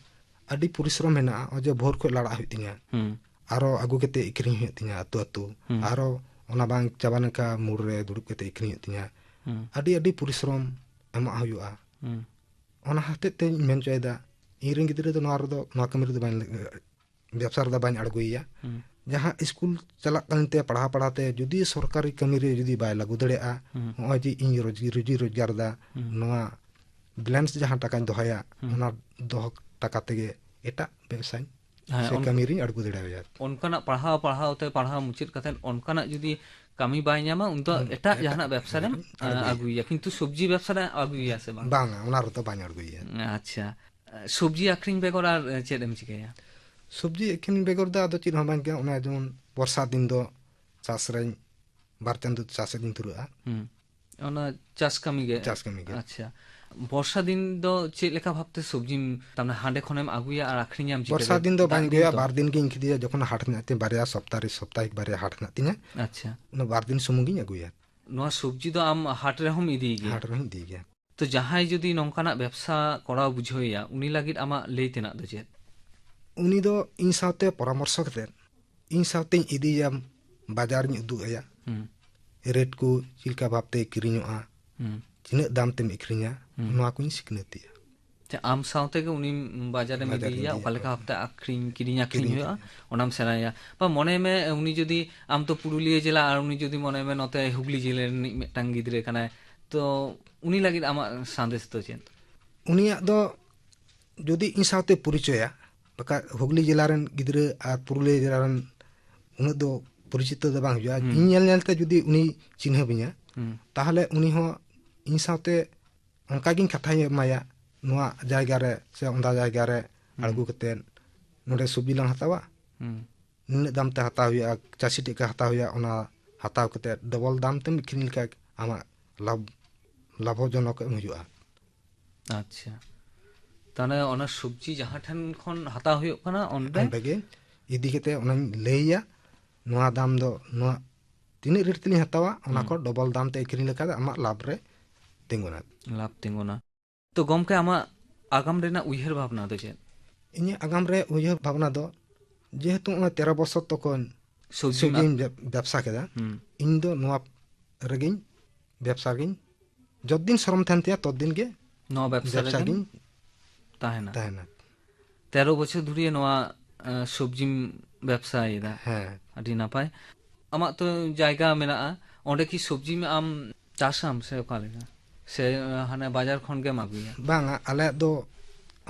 ᱟᱹᱰᱤ ᱯᱚᱨᱤᱥᱨᱚᱢ ᱢᱮᱱᱟᱜᱼᱟ, ᱱᱚᱜᱼᱚᱭ ᱡᱮ ᱵᱷᱳᱨ ᱠᱷᱚᱡ ᱞᱟᱲᱟᱜ ᱦᱩᱭᱩᱜ ᱛᱤᱧᱟ᱾ ᱦᱩᱸ᱾ ᱟᱨᱚ ᱟᱹᱜᱩ ᱠᱟᱛᱮ ᱟᱹᱠᱷᱨᱤᱧ ᱦᱩᱭᱩᱜ ᱛᱤᱧᱟ ᱟᱹᱛᱩ ᱟᱹᱛᱩ᱾ ᱦᱩᱸ᱾ ᱟᱨᱚ ᱚᱱᱟ ᱵᱟᱝ ᱪᱟᱵᱟ ᱞᱮᱱᱠᱷᱟᱱ ᱢᱳᱲ ᱨᱮ ᱫᱩᱲᱩᱵ ᱠᱟᱛᱮ ᱟᱹᱠᱷᱨᱤᱧ ᱦᱩᱭᱩᱜ ᱛᱤᱧᱟ᱾ ᱦᱩᱸ᱾ ᱟᱹᱰᱤ, ᱟᱹᱰᱤ ᱯᱚᱨᱤᱥᱨᱚᱢ᱾ ᱮᱢᱟᱜ ᱦᱩᱭᱩᱜᱼᱟ᱾ ᱦᱩᱸ᱾ ᱚᱱᱟ ᱦᱚᱛᱮᱡ ᱛᱮᱧ ᱢᱮᱱ ᱦᱚᱪᱚᱭᱮᱫᱟ, ᱤᱧ ᱨᱮᱱ ᱜᱤᱫᱽᱨᱟᱹ ᱫᱚ ᱱᱚᱣᱟ ᱨᱮᱫᱚ, ᱱᱚᱣᱟ ᱠᱟᱹᱢᱤ ᱨᱮᱫᱚ ᱵᱟᱹᱧ, ᱵᱮᱵᱽᱥᱟ ᱨᱮᱫᱚ ᱵᱟᱹᱧ ᱟᱬᱜᱚᱭᱮᱭᱟ᱾ ᱦᱩᱸ᱾ ᱡᱟᱦᱟᱸ ᱥᱠᱩᱞ ᱪᱟᱞᱟᱜ ᱠᱟᱱ ᱛᱮ ᱯᱟᱲᱦᱟᱣ ᱯᱟᱲᱦᱟᱣ ᱛᱮ ᱡᱩᱫᱤ ᱥᱚᱨᱠᱟᱨᱤ ᱠᱟᱹᱢᱤ ᱨᱮ ᱡᱩᱫᱤ ᱵᱟᱭ ᱞᱟᱹᱜᱩ ᱫᱟᱲᱮᱭᱟᱜᱼᱟ, ᱦᱩᱸ᱾ ᱱᱚᱜᱼᱚᱭ ᱡᱮ ᱤᱧ ᱨᱳᱡᱽ-, ᱨᱩᱡᱤ ᱨᱳᱡᱽᱜᱟᱨ ᱮᱫᱟ, ᱦᱩᱸ᱾ ᱱᱚᱣᱟ ᱵᱮᱞᱮᱱᱥ ᱡᱟᱦᱟᱸ ᱴᱟᱠᱟᱧ ᱫᱚᱦᱚᱭᱟ, ᱦᱩᱸ᱾ ᱚᱱᱟ ᱫᱚᱦᱚ ᱴᱟᱠᱟ ᱛᱮᱜᱮ ᱮᱴᱟᱜ ᱵᱮᱵᱽᱥᱟᱧ ᱦᱮᱸ, ᱥᱮ ᱚᱱ-, ᱠᱟᱹᱢᱤ ᱨᱤᱧ ᱟᱬᱜᱚ ᱫᱟᱲᱮᱭᱟᱜᱼᱟ᱾ ᱚᱱᱠᱟᱱᱟᱜ ᱯᱟᱲᱦᱟᱣ ᱯᱟᱲᱦᱟᱣ ᱛᱮ, ᱯᱟᱲᱦᱟᱣ ᱢᱩᱪᱟᱹᱫ ᱠᱟᱛᱮᱫ ᱚᱱᱠᱟᱱᱟᱜ ᱡᱩᱫᱤ ᱠᱟᱹᱢᱤ ᱵᱟᱭ ᱧᱟᱢᱟ, ᱩᱱ ᱫᱚ ᱦᱩᱸ, ᱮᱴᱟᱜ ᱮᱴᱟᱜ ᱡᱟᱦᱟᱱᱟᱜ ᱵᱮᱵᱽᱥᱟ ᱨᱮᱢ, ᱟᱬᱜᱚᱭᱟ᱾ ᱟᱹᱜᱩᱭᱮᱭᱟ, ᱠᱤᱱᱛᱩ ᱥᱚᱵᱽᱡᱤ ᱵᱮᱵᱽᱥᱟ ᱨᱮ ᱟᱹᱜᱩᱭᱮᱭᱟ ᱥᱮ ᱵᱟᱝ? ᱵᱟᱝᱟ, ᱚᱱᱟ ᱨᱮᱫᱚ ᱵᱟᱹᱧ ᱟᱬᱜᱚᱭᱮᱭᱟ᱾ ᱟᱪᱪᱷᱟ, ᱥᱚᱵᱽᱡᱤ ᱟᱹᱠᱷᱨᱤᱧ ᱵᱮᱜᱚᱨ ᱟᱨ ᱪᱮᱫ ᱮᱢ ᱪᱤᱠᱟᱹᱭᱟ? ᱥᱚᱵᱽᱡᱤ ᱟᱹᱠᱷᱨᱤᱧ ᱵᱮᱜᱚᱨ ᱫᱚ ᱟᱫᱚ ᱪᱮᱫ ᱦᱚᱸ ᱵᱟᱝ ᱜᱮ, ᱚᱱᱟ ᱡᱮᱢᱚᱱ ᱵᱚᱨᱥᱟ ᱫᱤᱱ ᱫᱚ ᱪᱟᱥ ᱨᱮᱧ, ᱵᱟᱨ ᱪᱟᱸᱫᱚ ᱪᱟᱥ ᱨᱮᱧ ᱫᱷᱩᱨᱟᱹᱜᱼᱟ᱾ ᱦᱩᱸ᱾ ᱚᱱᱟ ᱪᱟᱥ ᱠᱟᱹᱢᱤ ᱜᱮ? ᱪᱟᱥ ᱠᱟᱹᱢᱤ ᱜᱮ᱾ ᱟᱪᱪᱷᱟ᱾ ᱵᱚᱨᱥᱟ ᱫᱤᱱ ᱫᱚ ᱪᱮᱫ ᱞᱮᱠᱟ ᱵᱷᱟᱵᱛᱮ ᱥᱚᱵᱽᱡᱤᱢ, ᱛᱟᱨᱢᱟᱱᱮ ᱦᱟᱸᱰᱮ ᱠᱷᱚᱱᱮᱢ ᱟᱹᱜᱩᱭᱟ ᱟᱨ ᱟᱹᱠᱷᱨᱤᱧᱟᱢ ᱪᱤᱠᱟᱹᱛᱮ? ᱵᱚᱨᱥᱟ ᱫᱤᱱ ᱫᱚ ᱫᱟᱜ ᱵᱟᱹᱧ ᱫᱤᱱ ᱟᱹᱜᱩᱭᱟ, ᱛᱚ? ᱵᱟᱨ ᱫᱤᱱ ᱜᱤᱧ ᱠᱷᱤᱫᱤᱭᱟ, ᱡᱚᱠᱷᱚᱱ ᱦᱟᱴ ᱦᱮᱱᱟᱜ ᱛᱤᱧᱟ, ᱵᱟᱨᱭᱟ ᱥᱚᱯᱛᱟᱦᱚ ᱨᱮ, ᱥᱚᱯᱛᱟᱦᱤᱠ ᱵᱟᱨᱭᱟ ᱦᱟᱴ ᱦᱮᱱᱟᱜ ᱛᱤᱧᱟ᱾ ᱟᱪᱪᱷᱟ᱾ ᱚᱱᱟ ᱵᱟᱨ ᱫᱤᱱ ᱥᱩᱢᱩᱝ ᱜᱤᱧ ᱟᱹᱜᱩᱭᱟ᱾ ᱱᱚᱣᱟ ᱥᱚᱵᱽᱡᱤ ᱫᱚ ᱟᱢ ᱦᱟᱴ ᱨᱮᱦᱚᱸᱢ ᱤᱫᱤᱭ ᱜᱮᱭᱟ? ᱦᱟᱴ ᱨᱮᱦᱚᱸᱧ ᱤᱫᱤᱭ ᱜᱮᱭᱟ᱾ ᱛᱚ, ᱡᱟᱦᱟᱸᱭ ᱡᱩᱫᱤ ᱱᱚᱝᱠᱟᱱᱟᱜ ᱵᱮᱵᱽᱥᱟ ᱠᱚᱨᱟᱣ ᱵᱩᱡᱷᱟᱹᱣᱮᱭᱟ, ᱩᱱᱤ ᱞᱟᱹᱜᱤᱫ ᱟᱢᱟᱜ ᱞᱟᱹᱭ ᱛᱮᱱᱟᱜ ᱫᱚ ᱪᱮᱫ? ᱩᱱᱤ ᱫᱚ ᱤᱧ ᱥᱟᱶᱛᱮ ᱯᱚᱨᱟᱢᱚᱨᱥᱚ ᱠᱟᱛᱮᱫ, ᱤᱧ ᱥᱟᱶᱛᱮᱧ ᱤᱫᱤᱭᱮᱭᱟ, ᱵᱟᱡᱟᱨᱤᱧ ᱩᱫᱩᱜ ᱟᱭᱟ᱾ ᱦᱩᱸ᱾ ᱨᱮᱴ ᱠᱚ ᱪᱮᱫ ᱞᱮᱠᱟ ᱵᱷᱟᱵᱛᱮ ᱠᱤᱨᱤᱧᱚᱜᱼᱟ, ᱦᱩᱸ᱾ ᱛᱤᱱᱟᱹᱜ ᱫᱟᱢ ᱛᱮᱢ ᱟᱹᱠᱷᱨᱤᱧᱟ, ᱦᱩᱸ᱾ ᱱᱚᱣᱟ ᱠᱚᱧ ᱥᱤᱠᱷᱱᱟᱹᱛᱮᱭᱟ᱾ ᱟᱪᱪᱷᱟ, ᱟᱢ ᱥᱟᱶ ᱛᱮᱜᱮ ᱩᱱᱤ ᱵᱟᱡᱟᱨᱮᱢ ᱵᱟᱡᱟᱨᱤᱧ ᱤᱫᱤᱭᱮᱭᱟ, ᱤᱫᱤᱭᱮᱭᱟ᱾ ᱚᱠᱟ ᱞᱮᱠᱟ ᱵᱷᱟᱵᱛᱮ ᱟᱹᱠᱷᱨᱤᱧ, ᱠᱤᱨᱤᱧ ᱟᱹᱠᱷᱨᱤᱧ ᱠᱤᱨᱤᱧ ᱦᱩᱭᱩᱜᱼᱟ, ᱟᱹᱠᱷᱨᱤᱧ᱾ ᱚᱱᱟᱢ ᱥᱮᱬᱟᱭᱟ᱾ ᱵᱟ, ᱢᱚᱱᱮ ᱢᱮ ᱩᱱᱤ ᱡᱩᱫᱤ, ᱟᱢ ᱛᱚ ᱯᱩᱨᱩᱞᱤᱭᱟᱹ ᱡᱮᱞᱟ, ᱟᱨ ᱩᱱᱤ ᱡᱩᱫᱤ ᱢᱚᱱᱮ ᱢᱮ ᱱᱚᱛᱮ ᱦᱩᱜᱽᱞᱤ ᱡᱮᱞᱟ ᱨᱤᱱᱤᱡ ᱢᱤᱫᱴᱟᱝ ᱜᱤᱫᱽᱨᱟᱹ ᱠᱟᱱᱟᱭ, ᱛᱚ ᱩᱱᱤ ᱞᱟᱹᱜᱤᱫ ᱟᱢᱟᱜ ᱥᱟᱸᱫᱮᱥ ᱫᱚ ᱪᱮᱫ? ᱩᱱᱤᱭᱟᱜ ᱫᱚ ᱡᱩᱫᱤ ᱤᱧ ᱥᱟᱶᱛᱮ ᱯᱚᱨᱤᱪᱚᱭᱟ, ᱵᱟᱠᱷᱟᱡ ᱦᱩᱜᱽᱞᱤ ᱡᱮᱞᱟ ᱨᱮᱱ ᱜᱤᱫᱽᱨᱟᱹ ᱟᱨ ᱯᱩᱨᱩᱞᱤᱭᱟᱹ ᱡᱮᱞᱟ ᱨᱮᱱ ᱩᱱᱟᱹᱜ ᱫᱚ ᱯᱚᱨᱤᱪᱤᱛᱚ ᱫᱚ ᱵᱟᱝ ᱦᱩᱭᱩᱜᱼᱟ᱾ ᱦᱩᱸ᱾ ᱤᱧ ᱧᱮᱞ ᱧᱮᱞ ᱛᱮ ᱡᱩᱫᱤ ᱩᱱᱤ ᱪᱤᱱᱦᱟᱹᱯ ᱤᱧᱟ, ᱦᱩᱸ᱾ ᱛᱟᱦᱚᱞᱮ ᱩᱱᱤ ᱦᱚᱸ ᱤᱧ ᱥᱟᱶᱛᱮ ᱚᱱᱠᱟ ᱜᱤᱧ ᱠᱟᱛᱷᱟᱧ ᱮᱢᱟᱭᱟ, ᱱᱚᱣᱟ ᱡᱟᱭᱜᱟ ᱨᱮ ᱥᱮ ᱚᱱᱟ ᱡᱟᱭᱜᱟ ᱨᱮ ᱦᱩᱸ᱾ ᱟᱬᱜᱚ ᱠᱟᱛᱮᱫ ᱱᱚᱰᱮ ᱥᱚᱵᱽᱡᱤ ᱞᱟᱝ ᱦᱟᱛᱟᱣᱟ, ᱦᱩᱸ᱾ ᱱᱩᱱᱟᱹᱜ ᱫᱟᱢ ᱛᱮ ᱦᱟᱛᱟᱣ ᱦᱩᱭᱩᱜᱼᱟ, ᱪᱟᱹᱥᱤ ᱴᱷᱮᱡ ᱠᱷᱚᱡ ᱦᱟᱛᱟᱣ ᱦᱩᱭᱩᱜᱼᱟ, ᱚᱱᱟ ᱦᱟᱛᱟᱣ ᱠᱟᱛᱮᱫ ᱰᱚᱵᱚᱞ ᱫᱟᱢ ᱛᱮᱢ ᱟᱹᱠᱷᱨᱤᱧ ᱞᱮᱠᱷᱟᱡ ᱟᱢᱟᱜ ᱞᱟᱵᱷ, ᱞᱟᱵᱷᱚᱡᱚᱱᱚᱠ ᱮᱢ ᱦᱩᱭᱩᱜᱼᱟ᱾ ᱟᱪᱪᱷᱟ, ᱛᱟᱦᱚᱞᱮ ᱚᱱᱟ ᱥᱚᱵᱽᱡᱤ ᱡᱟᱦᱟᱸ ᱴᱷᱮᱱ ᱠᱷᱚᱱ ᱦᱟᱛᱟᱣ ᱦᱩᱭᱩᱜ ᱠᱟᱱᱟ, ᱚᱸᱰᱮ? ᱚᱸᱰᱮ ᱜᱮ ᱤᱫᱤ ᱠᱟᱛᱮ ᱚᱱᱟᱧ ᱞᱟᱹᱭᱟ, ᱱᱚᱣᱟ ᱫᱟᱢ ᱫᱚ ᱱᱚᱣᱟ ᱛᱤᱱᱟᱹᱜ ᱨᱮᱴ ᱛᱮᱞᱤᱧ ᱦᱟᱛᱟᱣᱟ, ᱚᱱᱟ ᱦᱩᱸ᱾ ᱠᱷᱚᱱ ᱰᱚᱵᱚᱞ ᱫᱟᱢ ᱛᱮ ᱟᱹᱠᱷᱨᱤᱧ ᱞᱮᱠᱷᱟᱱ ᱫᱚ ᱟᱢᱟᱜ ᱞᱟᱵᱷ ᱨᱮ ᱛᱤᱸᱜᱩᱱᱟ᱾ ᱞᱟᱵᱷ ᱛᱤᱸᱜᱩᱱᱟ᱾ ᱛᱚ ᱜᱚᱢᱠᱮ, ᱟᱢᱟᱜ ᱟᱜᱟᱢ ᱨᱮᱱᱟᱜ ᱩᱭᱦᱟᱹᱨ ᱵᱷᱟᱵᱽᱱᱟ ᱫᱚ ᱪᱮᱫ? ᱤᱧᱟᱹᱜ ᱟᱜᱟᱢ ᱨᱮ ᱩᱭᱦᱟᱹᱨ ᱵᱷᱟᱵᱽᱱᱟ ᱫᱚ, ᱡᱮᱦᱮᱛᱩ ᱚᱱᱟ ᱛᱮᱨᱚ ᱵᱚᱪᱷᱚᱨ ᱛᱚᱠᱷᱚᱱ ᱥᱚᱵᱽᱡᱤ ᱥᱚᱵᱽᱡᱤᱧ ᱵᱮᱵ-, ᱵᱮᱵᱽᱥᱟ ᱠᱮᱫᱟ, ᱦᱩᱸ᱾ ᱤᱧ ᱫᱚ ᱱᱚᱣᱟ ᱨᱮᱜᱮᱧ ᱵᱮᱵᱽᱥᱟ ᱜᱤᱧ ᱡᱚᱛᱫᱤᱱ ᱥᱚᱨᱚᱢ ᱛᱟᱦᱮᱱ ᱛᱟᱭᱟ, ᱛᱚᱛᱫᱤᱱ ᱜᱮ ᱱᱚᱣᱟ ᱵᱮᱵᱥᱟ ᱵᱮᱵᱥᱟ ᱨᱮᱜᱮᱢ ᱜᱤᱧ ᱛᱟᱦᱮᱱᱟ᱾ ᱛᱟᱦᱮᱱᱟ᱾ ᱛᱮᱨᱚ ᱵᱚᱪᱷᱚᱨ ᱫᱷᱩᱨᱤᱭᱟᱹ ᱱᱚᱣᱟ, ᱮ, ᱥᱚᱵᱽᱡᱤᱢ ᱵᱮᱵᱥᱟᱭᱮᱫᱟ᱾ ᱦᱮᱸ᱾ ᱟᱹᱰᱤ ᱱᱟᱯᱟᱭ᱾ ᱟᱢᱟᱜ ᱛᱚ ᱡᱟᱭᱜᱟ ᱢᱮᱱᱟᱜᱼᱟ, ᱚᱸᱰᱮ ᱠᱤ ᱥᱚᱵᱽᱡᱤ ᱟᱢ ᱪᱟᱥᱟᱢ ᱥᱮ ᱚᱠᱟ ᱞᱮᱠᱟ? ᱥᱮ, ᱮ, ᱦᱟᱱᱮ ᱵᱟᱡᱟᱨ ᱠᱷᱚᱱ ᱜᱮᱢ ᱟᱹᱜᱩᱭᱟ? ᱵᱟᱝᱟ, ᱟᱞᱮᱭᱟᱜ ᱫᱚ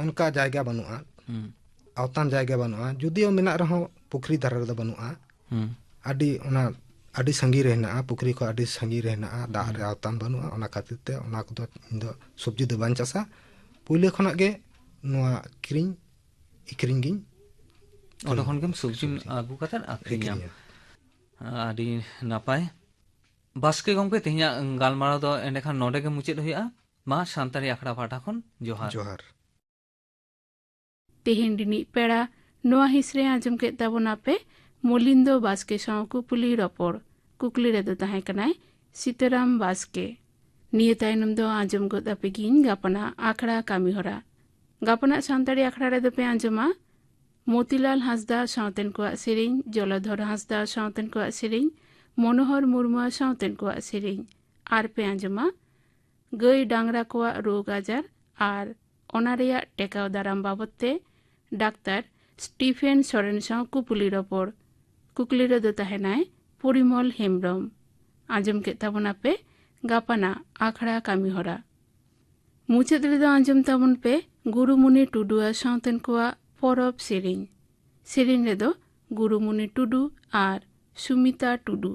ᱚᱱᱠᱟ ᱡᱟᱭᱜᱟ ᱵᱟᱹᱱᱩᱜᱼᱟ᱾ ᱦᱩᱸ᱾ ᱟᱣᱛᱟᱱ ᱡᱟᱭᱜᱟ ᱵᱟᱹᱱᱩᱜᱼᱟ, ᱡᱩᱫᱤᱭᱳ ᱢᱮᱱᱟᱜ ᱨᱮᱦᱚᱸ ᱯᱩᱠᱷᱨᱤ ᱫᱷᱟᱨᱮ ᱨᱮᱫᱚ ᱵᱟᱹᱱᱩᱜᱼᱟ᱾ ᱦᱩᱸ᱾ ᱟᱹᱰᱤ, ᱚᱱᱟ ᱟᱹᱰᱤ ᱥᱟᱺᱜᱤᱧ ᱨᱮ ᱦᱮᱱᱟᱜᱼᱟ, ᱯᱩᱠᱷᱨᱤ ᱠᱷᱚᱱ ᱟᱹᱰᱤ ᱥᱟᱺᱜᱤᱧ ᱨᱮ ᱦᱮᱱᱟᱜᱼᱟ, ᱫᱟᱜ ᱦᱩᱸ᱾ ᱨᱮ ᱟᱣᱛᱟᱱ ᱵᱟᱹᱱᱩᱜᱼᱟ᱾ ᱚᱱᱟ ᱠᱷᱟᱹᱛᱤᱨ ᱛᱮ ᱚᱱᱟ ᱠᱚᱫᱚ ᱤᱧ ᱫᱚ ᱥᱚᱵᱽᱡᱤ ᱫᱚ ᱵᱟᱹᱧ ᱪᱟᱥᱟ᱾ ᱯᱩᱭᱞᱟᱹ ᱠᱷᱚᱱᱟᱜ ᱜᱮ ᱱᱚᱣᱟ ᱠᱤᱨᱤᱧ ᱟᱹᱠᱷᱨᱤᱧ ᱜᱤᱧ ᱚᱸᱰᱮ ᱠᱷᱚᱱ ᱜᱮᱢ ᱥᱚᱵᱽᱡᱤᱢ ᱥᱚᱵᱽᱡᱤ ᱟᱹᱜᱩ ᱠᱟᱛᱮᱫ ᱟᱹᱠᱷᱨᱤᱧᱟᱢ᱾ ᱟᱹᱠᱷᱨᱤᱧᱟ᱾ ᱟᱹᱰᱤ ᱱᱟᱯᱟᱭ᱾ ᱵᱟᱥᱠᱮ ᱜᱚᱢᱠᱮ, ᱛᱮᱦᱮᱧᱟᱜ ᱜᱟᱞᱢᱟᱨᱟᱣ ᱫᱚ ᱮᱸᱰᱮᱠᱷᱟᱱ ᱱᱚᱰᱮ ᱜᱮ ᱢᱩᱪᱟᱹᱫ ᱦᱩᱭᱩᱜᱼᱟ᱾ ᱢᱟ, ᱥᱟᱱᱛᱟᱲᱤ ᱟᱠᱷᱲᱟ ᱯᱟᱦᱴᱟ ᱠᱷᱚᱱ ᱡᱚᱦᱟᱨ᱾ ᱡᱚᱦᱟᱨ᱾ ᱛᱮᱦᱮᱧ ᱨᱤᱱᱤᱡ ᱯᱮᱲᱟ ᱱᱚᱣᱟ ᱦᱤᱸᱥ ᱨᱮ ᱟᱸᱡᱚᱢ ᱠᱮᱫ ᱛᱟᱵᱚᱱᱟ ᱯᱮ ᱢᱚᱞᱤᱱᱫᱚ ᱵᱟᱥᱠᱮ ᱥᱟᱶ ᱠᱩᱯᱩᱞᱤ ᱨᱚᱯᱚᱲ᱾ ᱠᱩᱠᱞᱤ ᱨᱮᱫᱚ ᱛᱟᱦᱮᱸ ᱠᱟᱱᱟᱭ ᱥᱤᱛᱟᱹᱨᱟᱢ ᱵᱟᱥᱠᱮ᱾ ᱱᱤᱭᱟᱹ ᱛᱟᱭᱱᱚᱢ ᱫᱚ ᱟᱸᱡᱚᱢ ᱜᱚᱫ ᱟᱯᱮ ᱜᱤᱧ ᱜᱟᱯᱟᱱᱟᱜ ᱟᱠᱷᱲᱟ ᱠᱟᱹᱢᱤ ᱦᱚᱨᱟ᱾ ᱜᱟᱯᱟᱱᱟᱜ ᱥᱟᱱᱛᱟᱲᱤ ᱟᱠᱷᱲᱟ ᱨᱮᱫᱚ ᱯᱮ ᱟᱸᱡᱚᱢᱟ ᱢᱚᱛᱤᱞᱟᱞ ᱦᱟᱸᱥᱫᱟ ᱥᱟᱶᱛᱮᱱ ᱠᱚᱣᱟᱜ ᱥᱮᱨᱮᱧ, ᱡᱚᱞᱚᱫᱷᱚᱨ ᱦᱟᱸᱥᱫᱟ ᱥᱟᱶᱛᱮᱱ ᱠᱚᱣᱟᱜ ᱥᱮᱨᱮᱧ, ᱢᱚᱱᱳᱦᱚᱨ ᱢᱩᱨᱢᱩ ᱥᱟᱶᱛᱮᱱ ᱠᱚᱣᱟᱜ ᱥᱮᱨᱮᱧ᱾ ᱟᱨ ᱯᱮ ᱟᱸᱡᱚᱢᱟ ᱜᱟᱹᱭ ᱰᱟᱝᱨᱟ ᱠᱚᱣᱟᱜ ᱨᱳᱜᱽ ᱟᱡᱟᱨ ᱟᱨ ᱚᱱᱟ ᱨᱮᱭᱟᱜ ᱴᱮᱠᱟᱣ ᱫᱟᱨᱟᱢ ᱵᱟᱵᱚᱛ ᱛᱮ ᱰᱟᱠᱛᱟᱨ ᱥᱴᱤᱯᱷᱮᱱ ᱥᱚᱨᱮᱱ ᱥᱟᱶ ᱠᱩᱯᱩᱞᱤ ᱨᱚᱯᱚᱲ᱾ ᱠᱩᱠᱞᱤ ᱨᱮᱫᱚ ᱛᱟᱦᱮᱱᱟᱭ ᱯᱚᱨᱤᱢᱚᱞ ᱦᱮᱢᱵᱽᱨᱚᱢ᱾ ᱟᱸᱡᱚᱢ ᱠᱮᱫ ᱛᱟᱵᱚᱱᱟᱯᱮ ᱜᱟᱯᱟᱱᱟᱜ ᱟᱠᱷᱲᱟ ᱠᱟᱹᱢᱤ ᱦᱚᱨᱟ᱾ ᱢᱩᱪᱟᱹᱫ ᱨᱮᱫᱚ ᱟᱸᱡᱚᱢ ᱛᱟᱵᱚᱱ ᱯᱮ ᱜᱩᱨᱩᱢᱩᱱᱤ ᱴᱩᱰᱩ ᱟᱨ ᱥᱟᱶᱛᱮᱱ ᱠᱚᱣᱟᱜ ᱯᱚᱨᱚᱵᱽ ᱥᱮᱨᱮᱧ᱾ ᱥᱮᱨᱮᱧ ᱨᱮᱫᱚ ᱜᱩᱨᱩᱢᱩᱱᱤ ᱴᱩᱰᱩ ᱟᱨ ᱥᱩᱢᱤᱛᱟ ᱴᱩᱰᱩ᱾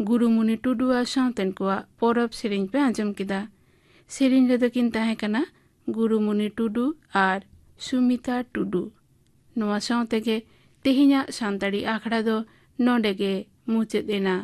ᱜᱩᱨᱩᱢᱩᱱᱤ ᱴᱩᱰᱩᱣᱟᱜ ᱥᱟᱶᱛᱮᱱ ᱠᱚᱣᱟᱜ ᱯᱚᱨᱚᱵᱽ ᱥᱮᱨᱮᱧ ᱯᱮ ᱟᱸᱡᱚᱢ ᱠᱮᱫᱟ᱾ ᱥᱮᱨᱮᱧ ᱨᱮᱫᱚ ᱠᱤᱱ ᱛᱟᱦᱮᱸ ᱠᱟᱱᱟ ᱜᱩᱨᱩᱢᱩᱱᱤ ᱴᱩᱰᱩ ᱟᱨ ᱥᱩᱢᱤᱛᱟ ᱴᱩᱰᱩ᱾ ᱱᱚᱣᱟ ᱥᱟᱶ ᱛᱮᱜᱮ ᱛᱮᱦᱮᱧᱟᱜ ᱥᱟᱱᱛᱟᱲᱤ ᱟᱠᱷᱲᱟ ᱫᱚ ᱱᱚᱰᱮ ᱜᱮ ᱢᱩᱪᱟᱹᱫ ᱮᱱᱟ᱾